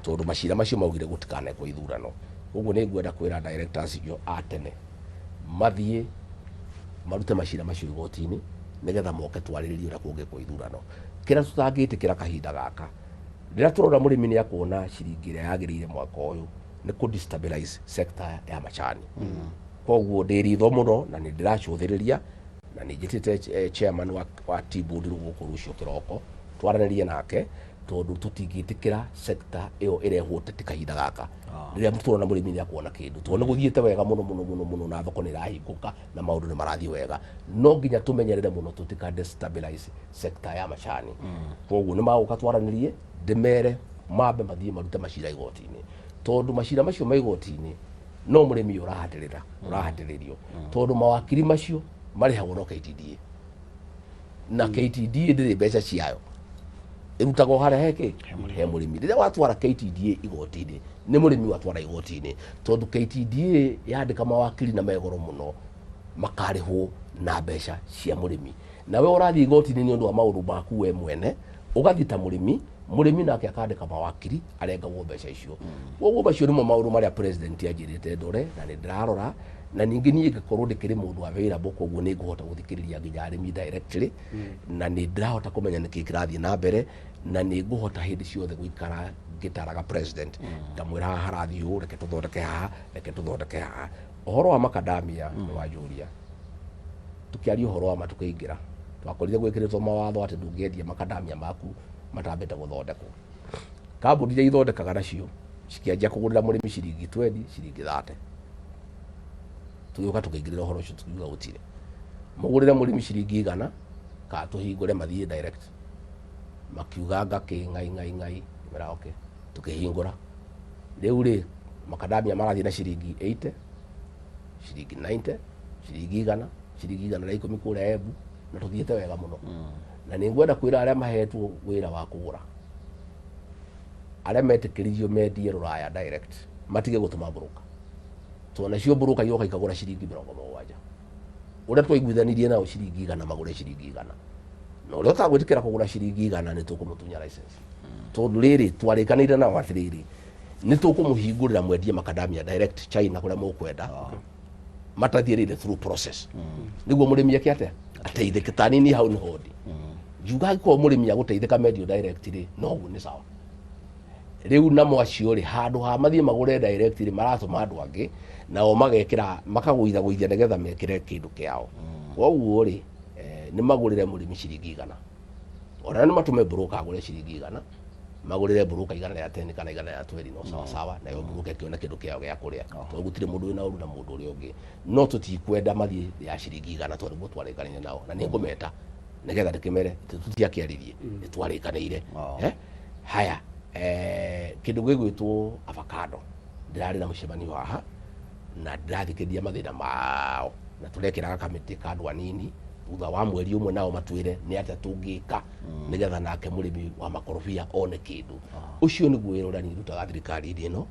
tondũ macira macio maugire gũtikanekwo ithurano. Koguo nĩ ngwenda kwĩra directors icio a tene mathiĩ marute macira macio igoti-inĩ, nĩgetha moke twarĩrĩrie ũrĩa kũngĩkwo ithurano. Kĩrĩa tũtangĩtĩkĩra kahinda gaka, rĩrĩa tũrona mũrĩmi nĩ akuona ciringi ĩrĩa yagĩrĩire mwaka ũyũ, nĩ kũ destabilize sector ya macani. Koguo ndĩ ritho mũno na nĩ ndĩracũthĩrĩria, na nĩ njĩtĩte chairman wa tea board rĩu gũkũ rũciũ kĩroko twaranĩrie nake, tondũ tũtingĩtĩkĩra sector ĩyo ĩrehwo ũteti kahinda gaka, rĩrĩa tũrona mũrĩmi nĩ akuona kĩndũ, tondũ nĩ gũthiĩte wega mũno mũno mũno mũno, na thoko nĩ ĩrahingũka na maũndũ nĩ marathiĩ wega. No nginya tũmenyerere mũno tũtika destabilize sector ya macani. Koguo nĩ magũka twaranĩrie, ndĩmere mambe mathiĩ marute macira igoti-inĩ, tondũ macira macio ma igoti-inĩ no mũrĩmi ũrahatĩrĩra, ũrahatĩrĩrio, tondũ mawakiri macio marĩhagwo no KTDA, na KTDA ndĩrĩ mbeca ciayo. Ĩrutagwo harĩa he kĩ? He mũrĩmi. Rĩrĩa watwara KTDA igoti-inĩ, nĩ mũrĩmi watwara igoti-inĩ, tondũ KTDA yandĩka mawakiri na megoro mũno, makarĩhwo na mbeca cia mũrĩmi. Nawe ũrathiĩ igoti-inĩ nĩ ũndũ wa maũndũ maku we mwene, ũgathiĩ ta mũrĩmi, mũrĩmi nake akandĩka mawakiri arengagwo mbeca icio. Koguo macio nĩmo maũndũ marĩa president anjĩrĩte ndore na nĩ ndĩrarora, na ningĩ niĩ ngakorwo ndĩkĩrĩ mũndũ available, koguo nĩ ngũhota gũthikĩrĩria nginya arĩmi directly, na nĩ ndĩrahota kũmenya nĩkĩ kĩrathiĩ na mbere, na nĩ ngũhota hĩndĩ ciothe gũikara ngĩtaraga president, ngamwĩra haha harathiĩ ũũ, reke tũthondeke haha, reke tũthondeke haha. Ũhoro wa makadamia nĩ wanjũria, tũkĩaria ũhoro wa ma tũkĩingĩra, twakorire gwĩkĩrĩtwo mawatho atĩ ndũngĩendia makadamia maku matambĩte gũthondekwo. Kambuni iria ithondekaga nacio cikĩanjia kũgũrĩra mũrĩmi ciringi 20, ciringi 30. Tũgĩũka tũkĩingĩrĩra ũhoro ũcio tũkiuga gũtirĩ. Mũgũrĩre mũrĩmi ciringi 100 kana tũhingũre mathiĩ direct. Makiuga ngakĩ ngai ngai ngai, ngĩmera okay, tũkĩhingũra. Rĩu rĩ, makadamia marathiĩ na ciringi 80, ciringi 90, ciringi 100, ciringi 110 kũrĩa Embu, na tũthiĩte wega mũno. Na nĩ ngwenda kwĩra arĩa mahetwo wĩra wa kũgũra, arĩa metĩkĩririo mendie rũraya direct, matige gũtũma broker. Tondũ nacio broker iroka ikagũra ciringi 70. Ũrĩa twaiguithanirie nao ciringi 100 magũre ciringi 100. Na ũrĩa ũtagwĩtĩkĩra kũgũra ciringi 100 nĩ tũkũmũtunya license. Tondũ rĩrĩ twarĩkanĩire nao atĩrĩrĩ, nĩ tũkũmũhingũrĩra mwendie makadamia direct China kũrĩa mũkwenda, matathiĩrĩire through process. Nĩguo mũrĩmi eke atĩa? Ateithĩke. Ta nini hau nĩho ndĩ. Ngiuga angĩkorwo mũrĩmi agũteithĩka mendio direct rĩ, noguo nĩ sawa. Rĩu namo acio rĩ, handũ ha mathiĩ magũre direct rĩ, maratũma andũ angĩ nao magekĩra, makagũithagũithia nĩgetha mekĩre kĩndũ kĩao. Koguo rĩ, nĩ magũrĩre mũrĩmi ciringi 100. Ona nĩ matũme broker agũre ciringi 100, magũrĩre broker 110 kana 120 no sawa sawa, nayo broker ĩkĩone kĩndũ kĩao gĩa kũrĩa. Tondũ gũtirĩ mũndũ wĩna ũru na mũndũ ũrĩa ũngĩ. No tũtikwenda mathiĩ ya ciringi 100 tondũ nĩguo twarĩkanĩire nao. Na nĩ ngũmeta nĩgetha ndĩkĩmere tũtiakĩaririe, nĩ twarĩkanĩire. Haya, kĩndũ gĩgwĩtwo avocado, ndĩrarĩ na mũcemanio haha na ndĩrathikĩrĩria mathĩna mao, na tũrekĩraga kamĩtĩ ka andũ anini thutha wa mweri ũmwe nao matwĩre nĩ atĩa tũngĩka nĩgetha nake mũrĩmi wa makorobia one kĩndũ. Ũcio nĩguo wĩra ũrĩa niĩ ndutaga thirikari-inĩ ĩno,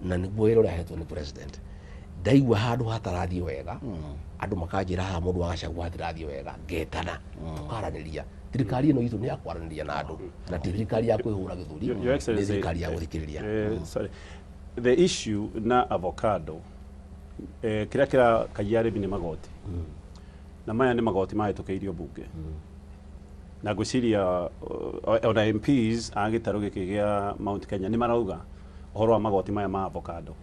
na nĩguo wĩra ũrĩa hetwo nĩ president. Ndaigua handũ hatarathiĩ wega, andũ makanjĩra haha mũndũ wa Gachagua hatirathiĩ wega, ngetana tũkaranĩria. Thirikari ĩno itũ nĩ ya kwaranĩria na andũ, na ti thirikari ya kwĩhũra gĩthũri, Your nĩ Excellency, thirikari ya gũthikĩrĩria. Sorry. The issue na avocado, kĩrĩa kĩrakagia arĩmi nĩ magoti. Na maya nĩ magoti mahĩtũkĩirio mbunge. Na ngwĩciria ona MPs a gĩtarũ gĩkĩ gĩa Mount Kenya nĩ marauga ũhoro wa magoti maya ma avocado.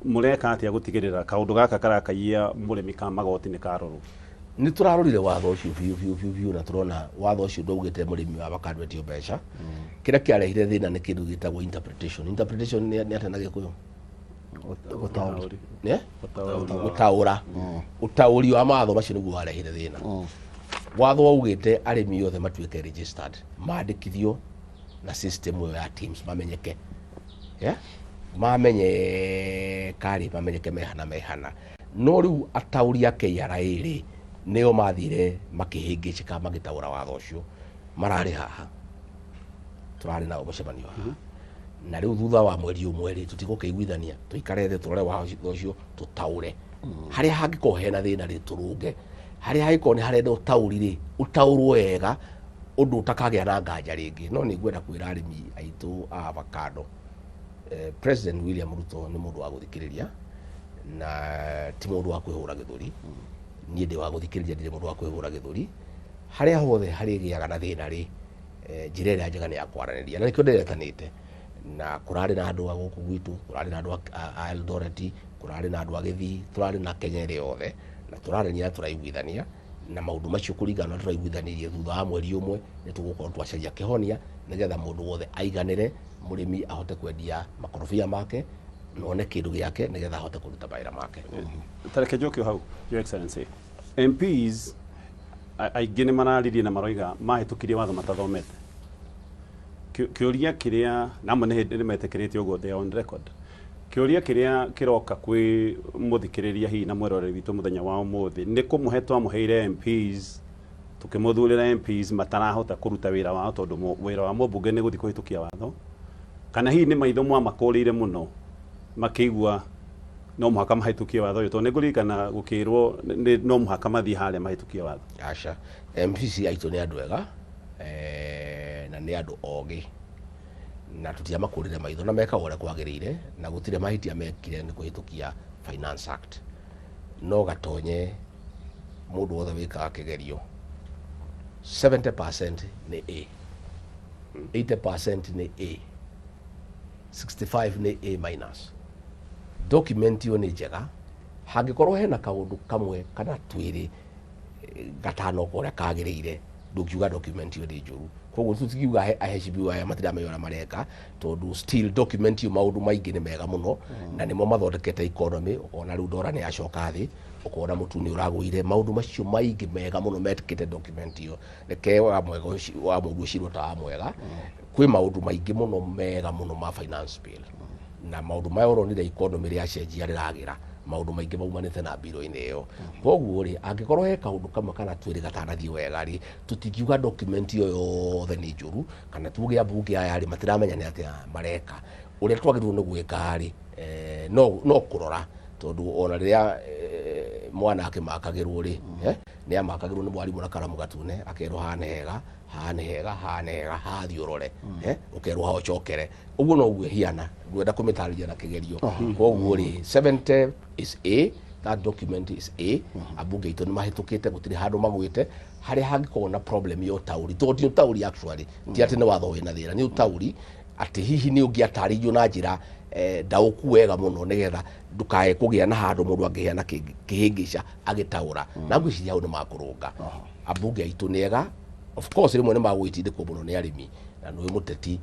Mũreka atĩa gũtigĩrĩra kaũndũ gaka karakagia mũrĩmi ka magoti nĩ karorwo? Nĩ tũrarorire watho ũcio biũ biũ biũ biũ, na tũrona watho ũcio ndwaugĩte mũrĩmi wa avocado etio mbeca. Kĩrĩa kĩarehire thĩna nĩ kĩndũ gĩtagwo interpretation. Interpretation nĩ atĩa na Gĩkũyũ? Gũtaũri. Nĩ? Gũtaũra. Ũtaũri wa mawatho macio nĩguo warehire thĩna. Watho waugĩte arĩmi othe matuĩke registered, mandĩkithio na system ĩyo ya TIMS, mamenyeke. Yeah? Mamenyeka rĩ, mamenyeke mehana mehana. No rĩu ataũri a KRA rĩ, nĩo mathire makĩhĩngĩcĩka magĩtaũra watho ũcio. Mararĩ haha, tũrarĩ nao mũcemanio haha. Na rĩu thutha wa mweri ũmwe rĩ, tũtigũkĩiguithania, tũikare thĩ tũrore watho ũcio, tũtaũre. Harĩa hangĩkorwo hena thĩna rĩ, tũrũnge. Harĩa hangĩkorwo nĩ harenda ũtaũri rĩ, ũtaũrwo wega ũndũ ũtakagĩa na nganja rĩngĩ. No nĩ ngwenda kwĩra arĩmi aitũ a avocado, President William Ruto nĩ mũndũ wa gũthikĩrĩria na ti mũndũ wa kwĩhũra gĩthũri. Niĩ ndĩ wa gũthikĩrĩria, ndirĩ mũndũ wa kwĩhũra gĩthũri. Harĩa hothe harĩgĩaga na thĩna rĩ, njĩra ĩrĩa njega nĩ ya kwaranĩria, na nĩkĩo ndĩretanĩte. Na kũrarĩ na andũ a gũkũ gwitũ, kũrarĩ na andũ a Eldoret, kũrarĩ na andũ a Gĩthii, tũrarĩ na Kenya ĩrĩ yothe, na tũrarania na tũraiguithania, na maũndũ macio kũringana na tũraiguithanirie thutha wa mweri ũmwe nĩ tũgũkorwo twacaria kĩhonia nĩgetha mũndũ wothe aiganĩre, mũrĩmi ahote kwendia makorobia make na one kĩndũ gĩake nĩgetha ahote kũruta mawĩra make. Tareke njoke hau, Your Excellency. MPs aingĩ nĩ mararirie na maroiga mahĩtũkirie watho matathomete. Kĩũria kĩrĩa na amwe nĩ hĩndĩ nĩ metĩkĩrĩte ũguo, they are on record. Kĩũria kĩrĩa kĩroka kwĩ mũthikĩrĩria hihi na mwĩroreri witũ mũthenya wa ũmũthĩ nĩ kũmũhe twamũheire MPs Tukĩmũthurĩra MPs matarahota kũruta wĩra wao tondũ wĩra wa mũmbunge nĩ gũthiĩ kũhĩtũkia watho, kana hihi nĩ maitho mwamakũrĩire mũno makĩigua no mũhaka mahĩtũkie watho ũyũ, tondũ nĩ ngũririkana gũkĩrwo no mũhaka mathiĩ harĩa mahĩtũkie watho? Aca, MPs aitũ nĩ andũ ega na nĩ andũ ogĩ na tũtiamakũrĩre maitho na mekaga ũrĩa kwagĩrĩire na gũtirĩ mahĩtia mekire nĩ kũhĩtũkia Finance Act. No gatonye mũndũ wothe wĩkaga kĩgerio 70% nĩ A, 80% nĩ A, 65 nĩ A minus. Document ĩyo nĩ njega hangĩkorwo hena kaũndũ kamwe kana twĩrĩ gatanoka ũrĩa kagĩrĩire, ndũngiuga document ĩyo nĩ njũru. Koguo tũtingiuga aheshimiwa aya matiramenya ũrĩa mareka, tondũ still document ĩyo maũndũ maingĩ nĩ mega mũno na nĩmo mathondekete economy. Ũkona rĩu ndora nĩ yacoka thĩ, ũkona mũtu nĩ ũragũire, maũndũ macio maingĩ mega mũno metĩkĩte document ĩyo. Reke wa mwega wa mũndũ ũcirwo ta wa mwega. Kwĩ maũndũ maingĩ mũno mega mũno ma finance bill na maũndũ maya ũronire economy rĩacenjia rĩragĩra, maũndũ maingĩ maumanĩte na mbiro-inĩ ĩyo. Koguo rĩ, angĩkorwo he kaũndũ kamwe kana twĩrĩ gatanathiĩ wega rĩ, tũtingiuga document ĩyo yothe nĩ njũru kana tuge ambunge aya rĩ matiramenya nĩ atĩa mareka. Ũrĩa twagĩrĩirwo nĩ gwĩka rĩ, no kũrora, tondũ ona rĩrĩa mwana akĩmakagĩrwo rĩ, nĩ amakagĩrwo nĩ mwarimũ na karamu gatune, akerwo haha nĩ hega, haha nĩ hega, haha nĩ hega, haha thiĩ ũrore, ũkerwo haha ũcokere. Ũguo noguo ĩhiana, ngwenda kũmĩtarĩria na kĩgerio. Koguo rĩ, 70 is A, that document is A. Ambunge aitũ nĩ mahĩtũkĩte, gũtirĩ handũ magwĩte harĩa hangĩkorwo na problem ya ũtaũri, tondũ ti ũtaũri actually, ti atĩ nĩ watho wĩna thĩna, nĩ ũtaũri atĩ hihi nĩ ũngĩatarĩirio na njĩra ndaũku wega mũno nĩgetha ndũkae kũgĩa na handũ mũndũ angĩgĩa na kĩhĩngĩca agĩtaũra. Na ngwĩciria hau nĩ makũrũnga. Ambunge aitũ nĩ ega. Of course rĩmwe nĩ magũgĩtindĩkwo mũno nĩ arĩmi, na nĩ mũteti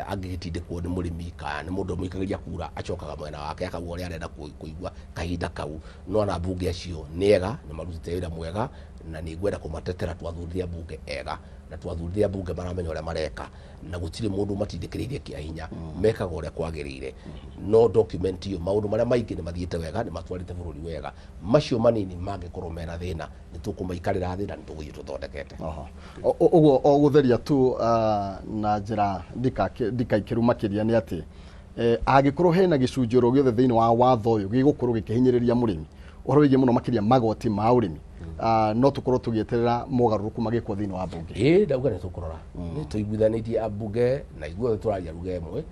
angĩgĩtindĩkwo nĩ mũrĩmi kana nĩ mũndũ ũmũikagĩria kura, acokaga mwena wake akauga ũrĩa arenda kũigua kahinda kau. No ona ambunge acio nĩ ega, nĩ marutĩte wĩra mwega na nĩ ngwenda kũmatetera. Twathurire ambunge ega na twathurire ambunge maramenya ũrĩa mareka na gũtirĩ mũndũ matindĩkĩrĩirie kĩa hinya, mekaga ũrĩa kwagĩrĩire. No document ĩyo maũndũ marĩa maingĩ nĩ mathiĩte wega, nĩ matwarĩte bũrũri wega. Macio manini mangĩkorwo mena thĩna, nĩ tũkũmaikarĩra thĩ na nĩ tũgũthiĩ tũthondekete. Ũguo o gũtheria tu na njĩra ndikaikĩru makĩria nĩ atĩ angĩkorwo hena gĩcunjĩ oro gĩothe thĩinĩ wa watho ũyũ gĩgũkorwo gĩkĩhinyĩrĩria mũrĩmi ũhoro wĩgiĩ mũno makĩria magoti ma ũrĩmi, no tũkorwo tũgĩeterera mogarũrũku magĩkwo thĩinĩ wa mbunge. Ĩĩ, ndauga nĩ tũkũrora. Nĩ tũiguithanĩtie ambunge na ithuothe tũraria ruga ĩmwe.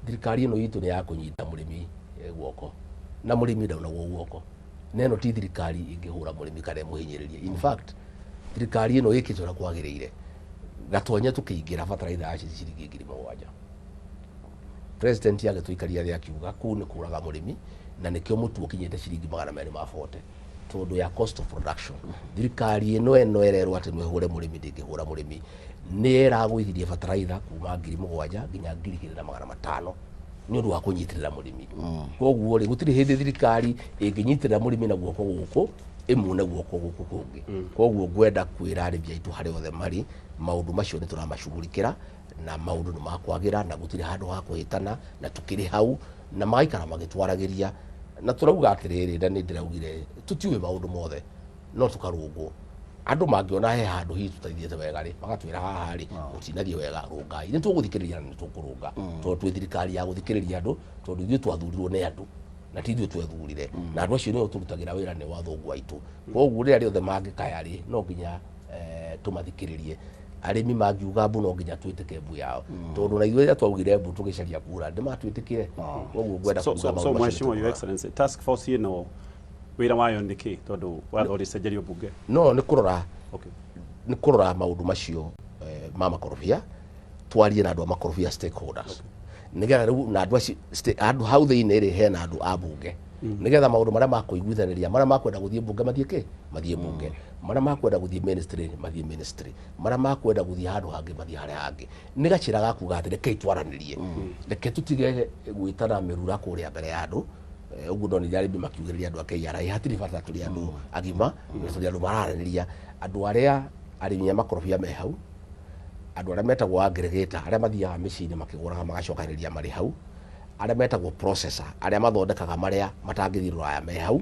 Thirikari ĩno itũ nĩ ya kũnyita mũrĩmi guoko na mũrĩmi ndaunagwo guoko, na ĩno ti thirikari ĩngĩhũra mũrĩmi kana ĩmũhinyĩrĩrie. In fact, thirikari ĩno ĩkĩte ũrĩa kwagĩrĩire. Gatonye tũkĩingĩra, bataraitha ya ciringi 7,000. President agĩtũikaria thĩ akiuga kũu nĩ kũraga mũrĩmi, na nĩkĩo mũtu ũkinyĩte ciringi 240 tondũ ya cost of production. Thirikari ĩno ĩrerwo atĩ no ĩhũre mũrĩmi, ndĩngĩhũra mũrĩmi. Nĩ ĩragũithirie bataraitha kuma 7,000 nginya 2,500 nĩ ũndũ wa kũnyitĩrĩra mũrĩmi. Koguo rĩ, gũtirĩ hĩndĩ thirikari ĩngĩnyitĩrĩra mũrĩmi na guoko gũkũ ĩmune guoko gũkũ kũngĩ. Koguo ngwenda kwĩra arĩmi aitũ harĩa othe marĩ, maũndũ macio nĩ tũramacugurikĩra na maũndũ nĩ makwagĩra na gũtirĩ handũ ha kũhĩtana na tũkĩrĩ hau na magaikara magĩtwaragĩria na tũrauga atĩrĩrĩ, na nĩ ndĩraugire tũtiũĩ maũndũ mothe no tũkarũngwo. Andũ mangĩona he handũ hihi tũtathiĩte wega rĩ, magatwĩra haha rĩ mũtinathiĩ wega, rũngai. Nĩ tũgũthikĩrĩria na nĩ tũkũrũnga, tondũ twĩ thirikari ya gũthikĩrĩria andũ, tondũ ithuĩ twathurirwo nĩ andũ na ti ithuĩ twethurire, na andũ acio nĩo tũrutagĩra wĩra, nĩ wathũngũ aitũ. Koguo rĩrĩa rĩothe mangĩkaya rĩ, no nginya tũmathikĩrĩrie. Arĩmi mangiuga mbu, no nginya twĩtĩke mbu yao, tondũ na ithuĩ rĩrĩa twaugire mbu tũgĩcaria kura nĩ matwĩtĩkire. Koguo ngwenda kuga maũndũ macio. Mheshimiwa, Your Excellency, task force ĩno wĩra wayo nĩ kĩ, tondũ watho ũrĩcenjerio mbunge? No nĩ kũrora. Nĩ kũrora maũndũ macio ma makorobia, twarie na andũ a makorobia, stakeholders, nĩgetha rĩu na andũ acio andũ hau thĩinĩ rĩ, hena andũ a mbunge, nĩgetha maũndũ marĩa makũiguithanĩria, marĩa makwenda gũthiĩ mbunge mathiĩ kĩ mathiĩ mbunge, marĩa makwenda gũthiĩ ministry mathiĩ ministry, marĩa makwenda gũthiĩ handũ hangĩ mathiĩ harĩa hangĩ. Nĩ gacĩra ga kuga atĩ rekei twaranĩrie, reke tũtige gwĩtana mĩrura kũrĩa mbere ya andũ. Ũguo ndonire arĩmi makiugĩrĩria andũ a KRA, hatirĩ bata, tũrĩ andũ agima na tũrĩ andũ mararanĩria. Andũ arĩa arĩmi a makorobia me hau, andũ arĩa metagwo aggregator, arĩa mathiaga mĩciĩ-inĩ makĩgũraga magacokanĩrĩria marĩ hau, arĩa metagwo processor, arĩa mathondekaga marĩa matangĩthiĩ rũraya me hau,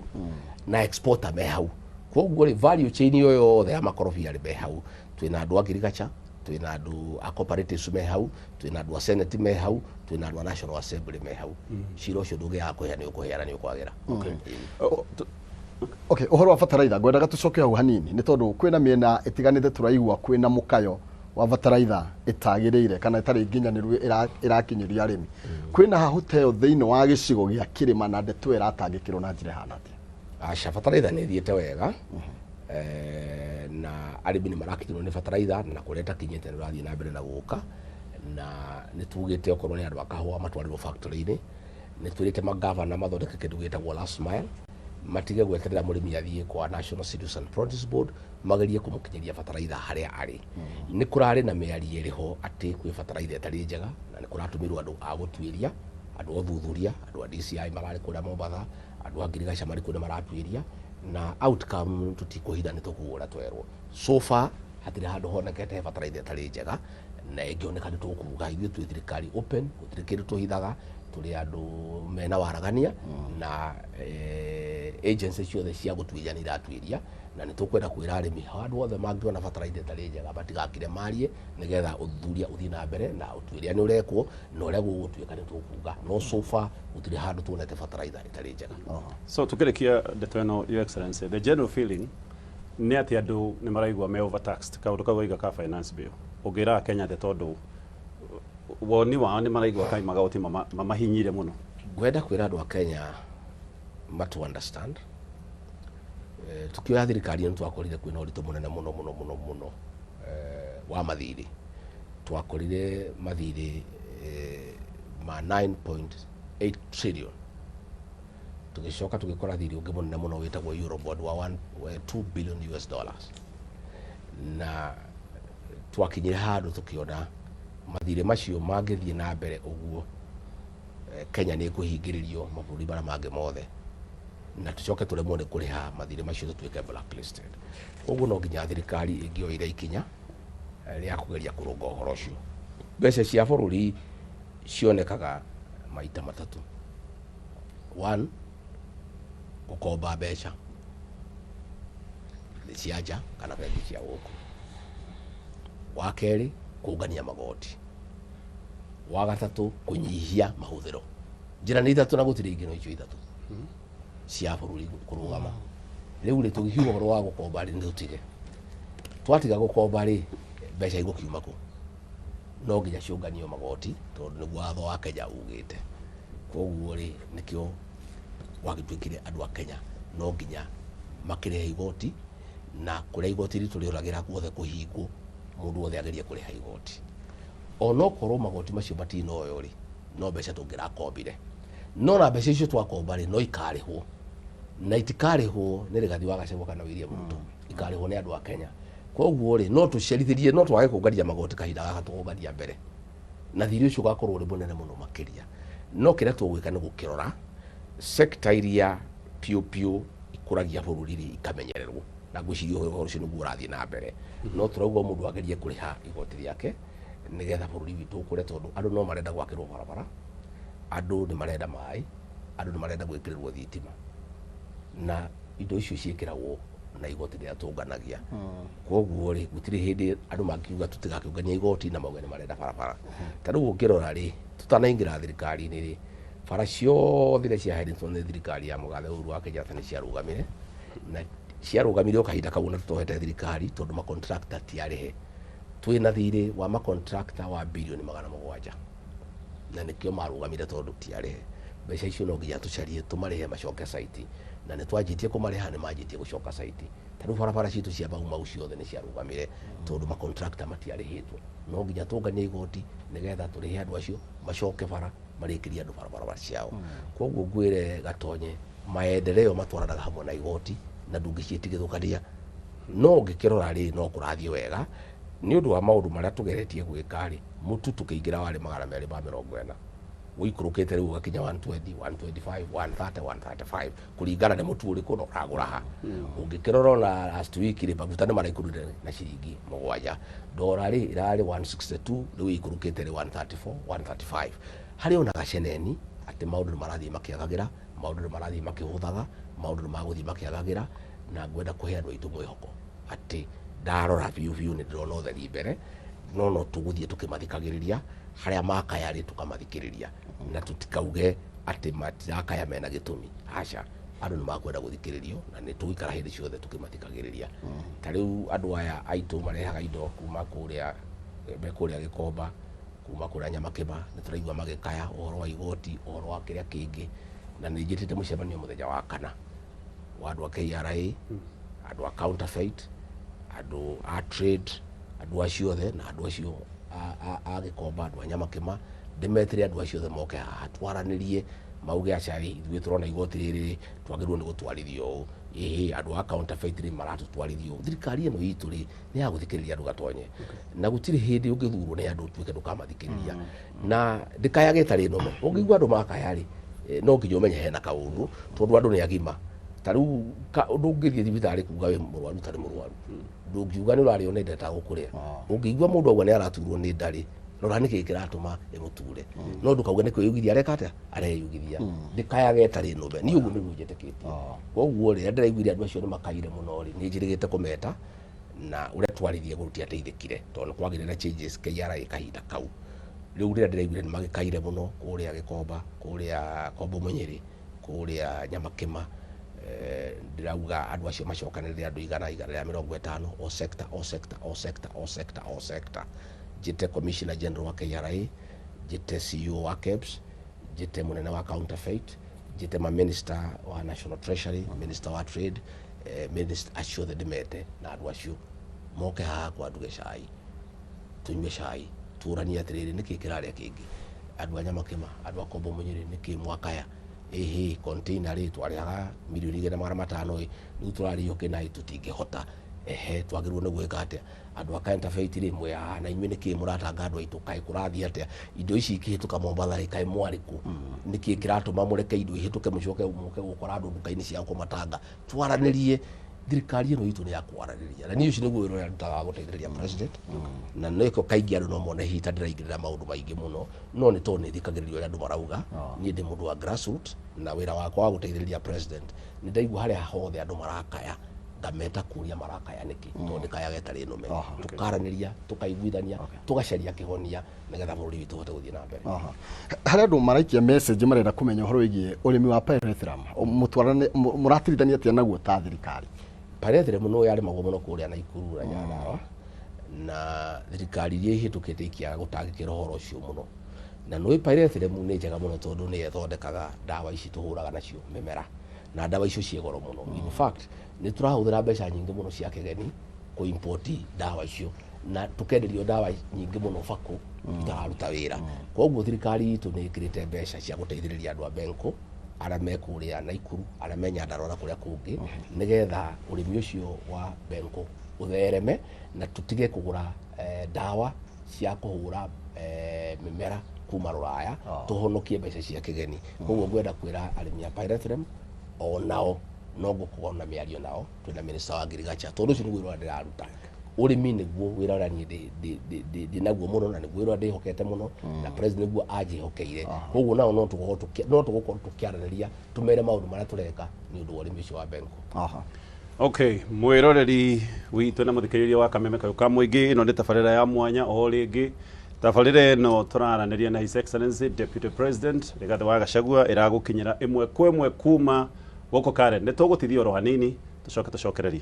na exporter me hau. Koguo rĩ, value chain ĩyo yothe ya makorobia rĩ, me hau. Twĩna andũ a ngirigacha, twĩna andũ a cooperatives me hau, twĩna andũ a senate me hau, twĩna andũ a National Assembly me hau. Cira ũcio ndũngĩaga kũhĩa, nĩ ũkũhĩa na nĩ ũkwagĩra. Okay, ũhoro wa bataraitha ngwendaga tũcoke hau hanini, nĩ tondũ kwĩna mĩena ĩtiganĩte tũraigua kwĩna mũkayo wa bataraitha ĩtagĩrĩire kana ĩtarĩ nginyanĩru ĩrakinyĩrio arĩmi. Kwĩna hahũ ta ĩyo thĩinĩ wa gĩcigo gĩa kĩrĩma, na ndeto ĩyo ĩratangĩkĩrwo na njĩra ĩhana atĩa? Aca, bataraitha nĩ ĩthiĩte wega, na arĩmi nĩ marakinyĩrwo nĩ bataraitha, na kũrĩa ĩtakinyĩte nĩ ũrathiĩ na mbere na gũka. Na nĩ tugĩte okorwo nĩ andũ a kahũa matwarĩrwo factory-inĩ. Nĩ twĩrĩte magavana mathondeke kĩndũ gĩtagwo last mile, matige gweterera mũrĩmi athiĩ kwa National Cereals and Produce Board, magerie kũmũkinyĩria bataraitha harĩa arĩ. Nĩ kũrarĩ na mĩario ĩrĩ ho atĩ kwĩ bataraitha ĩtarĩ njega, na nĩ kũratũmĩrwo andũ a gũtuĩria, andũ a ũthuthuria, andũ a DCI mararĩ kũrĩa Mombatha, andũ a ngirigaca marĩ kuo nĩ maratuĩria, na outcome tũtikũhitha, nĩ tũkũgũra twerwo. So far hatirĩ handũ honekete he bataraitha ĩtarĩ njega, na ĩngĩoneka nĩ tũkuga. Ithuĩ twĩ thirikari open, gũtirĩ kĩndũ tũhithaga, tũrĩ andũ mena waragania, na agency ciothe cia gũtuĩria nĩ iratuĩria. Na nĩ tũkwenda kwĩra arĩmi, handũ hothe mangĩona bataraitha ĩtarĩ njega, matigakire, marie, nĩgetha ũthuthuria ũthiĩ na mbere na ũtuĩria nĩ ũrekwo, na ũrĩa gũgũtuĩka nĩ tũkuga. No so far gũtirĩ handũ tuonete bataraitha ĩtarĩ njega. So tukĩrĩkia ndeto ĩno, Your Excellency, the general feeling nĩ atĩ andũ nĩ maraigua me overtaxed. Kaũndũ kau waiga ka finance bill, ũngĩra Kenya atĩa, tondũ woni wao nĩ maraigua kai magoti mamahinyire mũno? Ngwenda kwĩra andũ a Kenya matu understand. Tukĩoya thirikari ĩno, twakorire kwĩna ũritũ mũnene mũno mũno mũno mũno wa mathirĩ. Twakorire mathirĩ ma 9.8 trillion. Tũgĩcoka tũgĩkora thirĩ ũngĩ mũnene mũno wĩtagwo Eurobond wa 1, 2 billion US dollars. Na twakinyire handũ tũkĩona mathirĩ macio mangĩthiĩ na mbere ũguo, Kenya nĩ ĩkũhingĩrĩrio mabũrũri marĩa mangĩ mothe, na tũcoke tũremwo nĩ kũrĩha mathirĩ macio, tũtuĩke blacklisted. Koguo no nginya thirikari ĩngĩoire ikinya rĩa kũgeria kũrũnga ũhoro ũcio. Mbeca cia bũrũri cionekaga maita matatũ. One, gũkomba mbeca cia nja kana bengi cia gũkũ. Wa kerĩ, kũngania magoti. Wa gatatũ, kũnyihia mahũthĩro. Njĩra nĩ ithatũ na gũtirĩ ingĩ no icio ithatũ cia bũrũri kũrũgama. Rĩu rĩ, tũgĩkiuga ũhoro wa gũkomba rĩ, nĩ tũtige. Twatiga gũkomba rĩ, mbeca igũkiuma kũ? No nginya ciũnganio magoti, tondũ nĩguo watho wa Kenya ugĩte. Koguo rĩ, nĩkĩo gwagĩtuĩkire andũ a Kenya no nginya makĩrĩhe igoti, na kũrĩa igoti ritũ rĩũragĩra guothe kũhingwo, mũndũ wothe agerie kũrĩha igoti. Onokorwo magoti macio matinoywo rĩ, no mbeca tũngĩrakombire. No na mbeca icio twakomba rĩ, no ikarĩhwo, na itikarĩhwo nĩ Rigathi wa Gachagua kana William Ruto, ikarĩhwo nĩ andũ a Kenya. Koguo rĩ, no tũcerithĩrie, no twage kũngania magoti kahinda gaka tũkũngania mbere, na thirĩ ũcio ũgakorwo ũrĩ mũnene mũno makĩria. No kĩrĩa tũgwĩka nĩ gũkĩrora sector iria piũ piũ ikũragia bũrũri rĩ, ikamenyererwo, na ngwĩciria ũhoro ũcio nĩguo ũrathiĩ na mbere. No tũrauga o mũndũ agerie kũrĩha igoti rĩake, nĩgetha bũrũri witũ ũkũre, tondũ andũ no marenda gwakĩrwo barabara, andũ nĩ marenda maĩ, andũ nĩ marenda gwĩkĩrĩrwo thitima, na indo icio ciĩkĩragwo na igoti rĩrĩa tũnganagia. Koguo rĩ, gũtirĩ hĩndĩ andũ mangiuga tũtigakĩũngania igoti na mauge nĩ marenda barabara. Ta rĩu ũngĩrora rĩ, tũtanaingĩra thirikari-inĩ rĩ, bara ciothe iria ciaheanĩtwo nĩ thirikari ya mũgathe Uhuru wa Kenyatta nĩ ciarũgamire, na ciarũgamire o kahinda kau na tũtohete thirikari, tondũ macontractor ti arĩhe. Twĩna thirĩ wa macontractor wa birioni 700, na nĩkĩo marũgamire, tondũ ti arĩhe. Mbeca icio no nginya tũcarie tũmarĩhe macoke site, na nĩ twanjĩtie kũmarĩha, nĩ manjĩtie gũcoka site. Ta rĩu barabara citũ cia Mau Mau ciothe nĩ ciarũgamire tondũ macontractor matiarĩhĩtwo. No nginya tũnganie igoti nĩgetha tũrĩhe andũ acio macoke bara, marĩkĩrie andũ barabara ciao. Koguo ngwĩre Gatonye, maendeleo matwaranaga hamwe na igoti, na ndũngĩciĩtigithũkania. No ũngĩkĩrora rĩ, no kũrathiĩ wega nĩ ũndũ wa maũndũ marĩa tũgeretie gwĩka rĩ. Mũtu tũkĩingĩra warĩ 240, ũikũrũkĩte rĩu ũgakinya 120, 125, 130, 135, kũringana nĩ mũtu ũrĩkũ na ũragũra ha. Ũngĩkĩrora ona last week rĩ, maguta nĩ maraikũrũkire na ciringi 7. Ndora rĩ, ĩrarĩ 162, rĩu ĩikũrũkĩte rĩ 134, 135. Harĩ ona gaceneni atĩ maũndũ nĩ marathiĩ makĩagagĩra, maũndũ nĩ marathiĩ makĩhũthaga, maũndũ nĩ magũthiĩ makĩagagĩra. Na ngwenda kũhe andũ aitũ mwĩhoko atĩ ndarora biũ biũ nĩ ndĩrona ũtheri mbere, no no tũgũthiĩ tũkĩmathikagĩrĩria harĩa makaya rĩ, tũkamathikĩrĩria na tũtikauge atĩ matirakaya mena gĩtũmi. Aca, andũ nĩ makwenda gũthikĩrĩrio na nĩ tũgũikara hĩndĩ ciothe tũkĩmathikagĩrĩria. Ta rĩu andũ aya aitũ marehaga indo kuma kũrĩa me kũrĩa Gĩkomba, kuma kũrĩa Nyamakĩma, nĩ tũraigua magĩkaya ũhoro wa igoti, ũhoro wa kĩrĩa kĩngĩ, na nĩ njĩtĩte mũcemanio mũthenya wa kana wa andũ a KRA, andũ a counterfeit, andũ a trade, andũ acio othe na andũ acio a Gĩkomba, andũ a Nyamakĩma, ndĩmetĩre andũ acio othe moke haha twaranĩrie, mauge aca ĩ, ithuĩ tũrona igoti rĩrĩ twagĩrĩirwo nĩ gũtwarithio ũũ, ĩhĩ andũ a counterfeit rĩ maratũtwarithia ũũ. Thirikari ĩno itũ rĩ nĩ ya gũthikĩrĩria andũ gatonye, na gũtirĩ hĩndĩ ũngĩthurwo nĩ andũ ũtuĩke ndũkamathikĩrĩria. Na ndĩkayage ĩtarĩ nũme, ũngĩigua andũ makaya rĩ, no nginya ũmenye hena kaũndũ, tondũ andũ nĩ agima. Ta rĩu ndũngĩthiĩ thibitarĩ kuga wĩ mũrwaru ũtarĩ mũrwaru, ndũngiuga nĩ ũrarĩo nĩ nda ĩtagũkũrĩa. Ũngĩigua mũndũ auga nĩ araturwo nĩ nda rĩ, rora nĩkĩ kĩratũma ĩmũture, no ndũkauge nĩ kwĩyugithia areka atĩa, areyugithia. Ndĩkayage ĩtarĩ nũme, niĩ ũguo nĩguo njĩtĩkĩtie. Koguo rĩrĩa ndĩraiguire andũ acio nĩ makaire mũno rĩ, nĩ njĩrĩgĩte kũmeta, na ũrĩa twaririe gũtiateithĩkire tondũ nĩ kwagĩire na changes KRA kahinda kau. Rĩu rĩrĩa ndĩraiguire nĩ magĩkaire mũno kũrĩa Gĩkomba, kũrĩa Kombo Mũnyĩrĩ, kũrĩa Nyamakĩma, ndĩrauga andũ acio macokanĩrĩre andũ 150, o sector, o sector, o sector, o sector, o sector. Njĩte Commissioner General wa KRA, njĩte CEO wa KEBS, njĩte mũnene wa counterfeit, njĩte ma minister wa National Treasury, minister wa trade, minister acio othe ndĩmete, na andũ acio moke haha kwa nduge cai, tũnyue cai, tũranie atĩrĩrĩ, nĩkĩ kĩrarĩa kĩngĩ andũ a Nyamakĩma, andũ a Kombo Mũnyĩrĩ, nĩkĩ mwakaya? Ĩhĩ, container rĩ twarĩhaga 2,500,000 ĩ, rĩu tũrarĩhio kĩna ĩ, tũtingĩhota. Ehe, twagĩrĩirwo nĩ gwĩka atĩa? Andũ a counterfeit rĩ, mwĩ haha na inyuĩ nĩkĩ mũratanga andũ aitũ? Kaĩ kũrathiĩ atĩa? Indo ici ikĩhĩtũka Mombatha rĩ, kaĩ mwarĩ kũ? Nĩkĩ kĩratũma mũreke indo ihĩtũke mũcoke mũke gũkora andũ nduka-inĩ ciao kũmatanga? Twaranĩrie. Thirikari ĩno itũ nĩ ya kwaranĩria, na niĩ ũcio nĩguo wĩra ũrĩa ndutaga wa gũteithĩrĩria president, na nĩkĩo kaingĩ andũ no mone hihi ta ndĩraingĩrĩra maũndũ maingĩ mũno, no nĩ tondũ nĩ thikagĩrĩria ũrĩa andũ marauga. Niĩ ndĩ mũndũ wa grassroots, na wĩra wakwa wa gũteithĩrĩria president nĩ ndaigua harĩa hothe andũ marakaya ngameta kũria marakaya nĩkĩ, tondũ ndĩkayaga ĩtarĩ nũme. Tũkaranĩria, tũkaiguithania, tũgacaria kĩhonia nĩgetha bũrũri witũ ũhote gũthiĩ na mbere. Harĩ andũ maraikia message marenda kũmenya ũhoro wĩgiĩ ũrĩmi wa pyrethrum. Mũtwarane mũratirithania atĩa naguo ta thirikari? Pyrethrum no yarĩmagwo mũno kũrĩa Naikuru na Nyandarua, na thirikari iria ihĩtũkĩte ikĩaga gũtangĩkĩra ũhoro ũcio mũno. Na nĩ pyrethrum nĩ njega mũno tondũ nĩyo ĩthondekaga ndawa ici tũhũraga nacio mĩmera, na ndawa icio ciĩ goro mũno. In fact, nĩ tũrahũthĩra mbeca nyingĩ mũno cia kĩgeni kũ import ndawa icio, na tũkenderio ndawa nyingĩ mũno bakũ itararuta wĩra. Koguo thirikari itũ nĩ ĩkĩrĩte mbeca cia gũteithĩrĩria andũ a Benko arĩa me kũrĩa Naikuru, arĩa me Nyandarua na kũrĩa kũngĩ, nĩgetha ũrĩmi ũcio wa Benko ũthereme na tũtige kũgũra ndawa cia kũhũra mĩmera kuma rũraya, tũhonokie mbeca cia kĩgeni. Koguo ngwenda kwĩra arĩmi a pyrethrum onao no ngũkorwo na mĩario nao, twĩna minister wa agriculture, tondũ ũcio nĩguo wĩra ũrĩa ndĩraruta. Ũrĩmi nĩguo wĩra ũrĩa niĩ ndĩ naguo mũno, na nĩguo wĩra ũrĩa ndĩhokete mũno, na president nĩguo anjĩhokeire. Koguo nao no tũgũkorwo tũkĩaranĩria, tũmere maũndũ marĩa tũreka nĩ ũndũ wa ũrĩmi ũcio wa Benko. Okay, mwĩroreri witũ na mũthikĩrĩria wa Kameme Kayũ ka Mũingĩ, ĩno nĩ tabarĩra ya mwanya o rĩngĩ. Tabarĩra ĩno tũraranĩria na His Excellency Deputy President Rigathĩ wa Gachagua, ĩragũkinyĩra ĩmwe kwa ĩmwe kuma gũkũ Karen. Nĩ tũgũtithia oro hanini, tũcoke tũcokererie.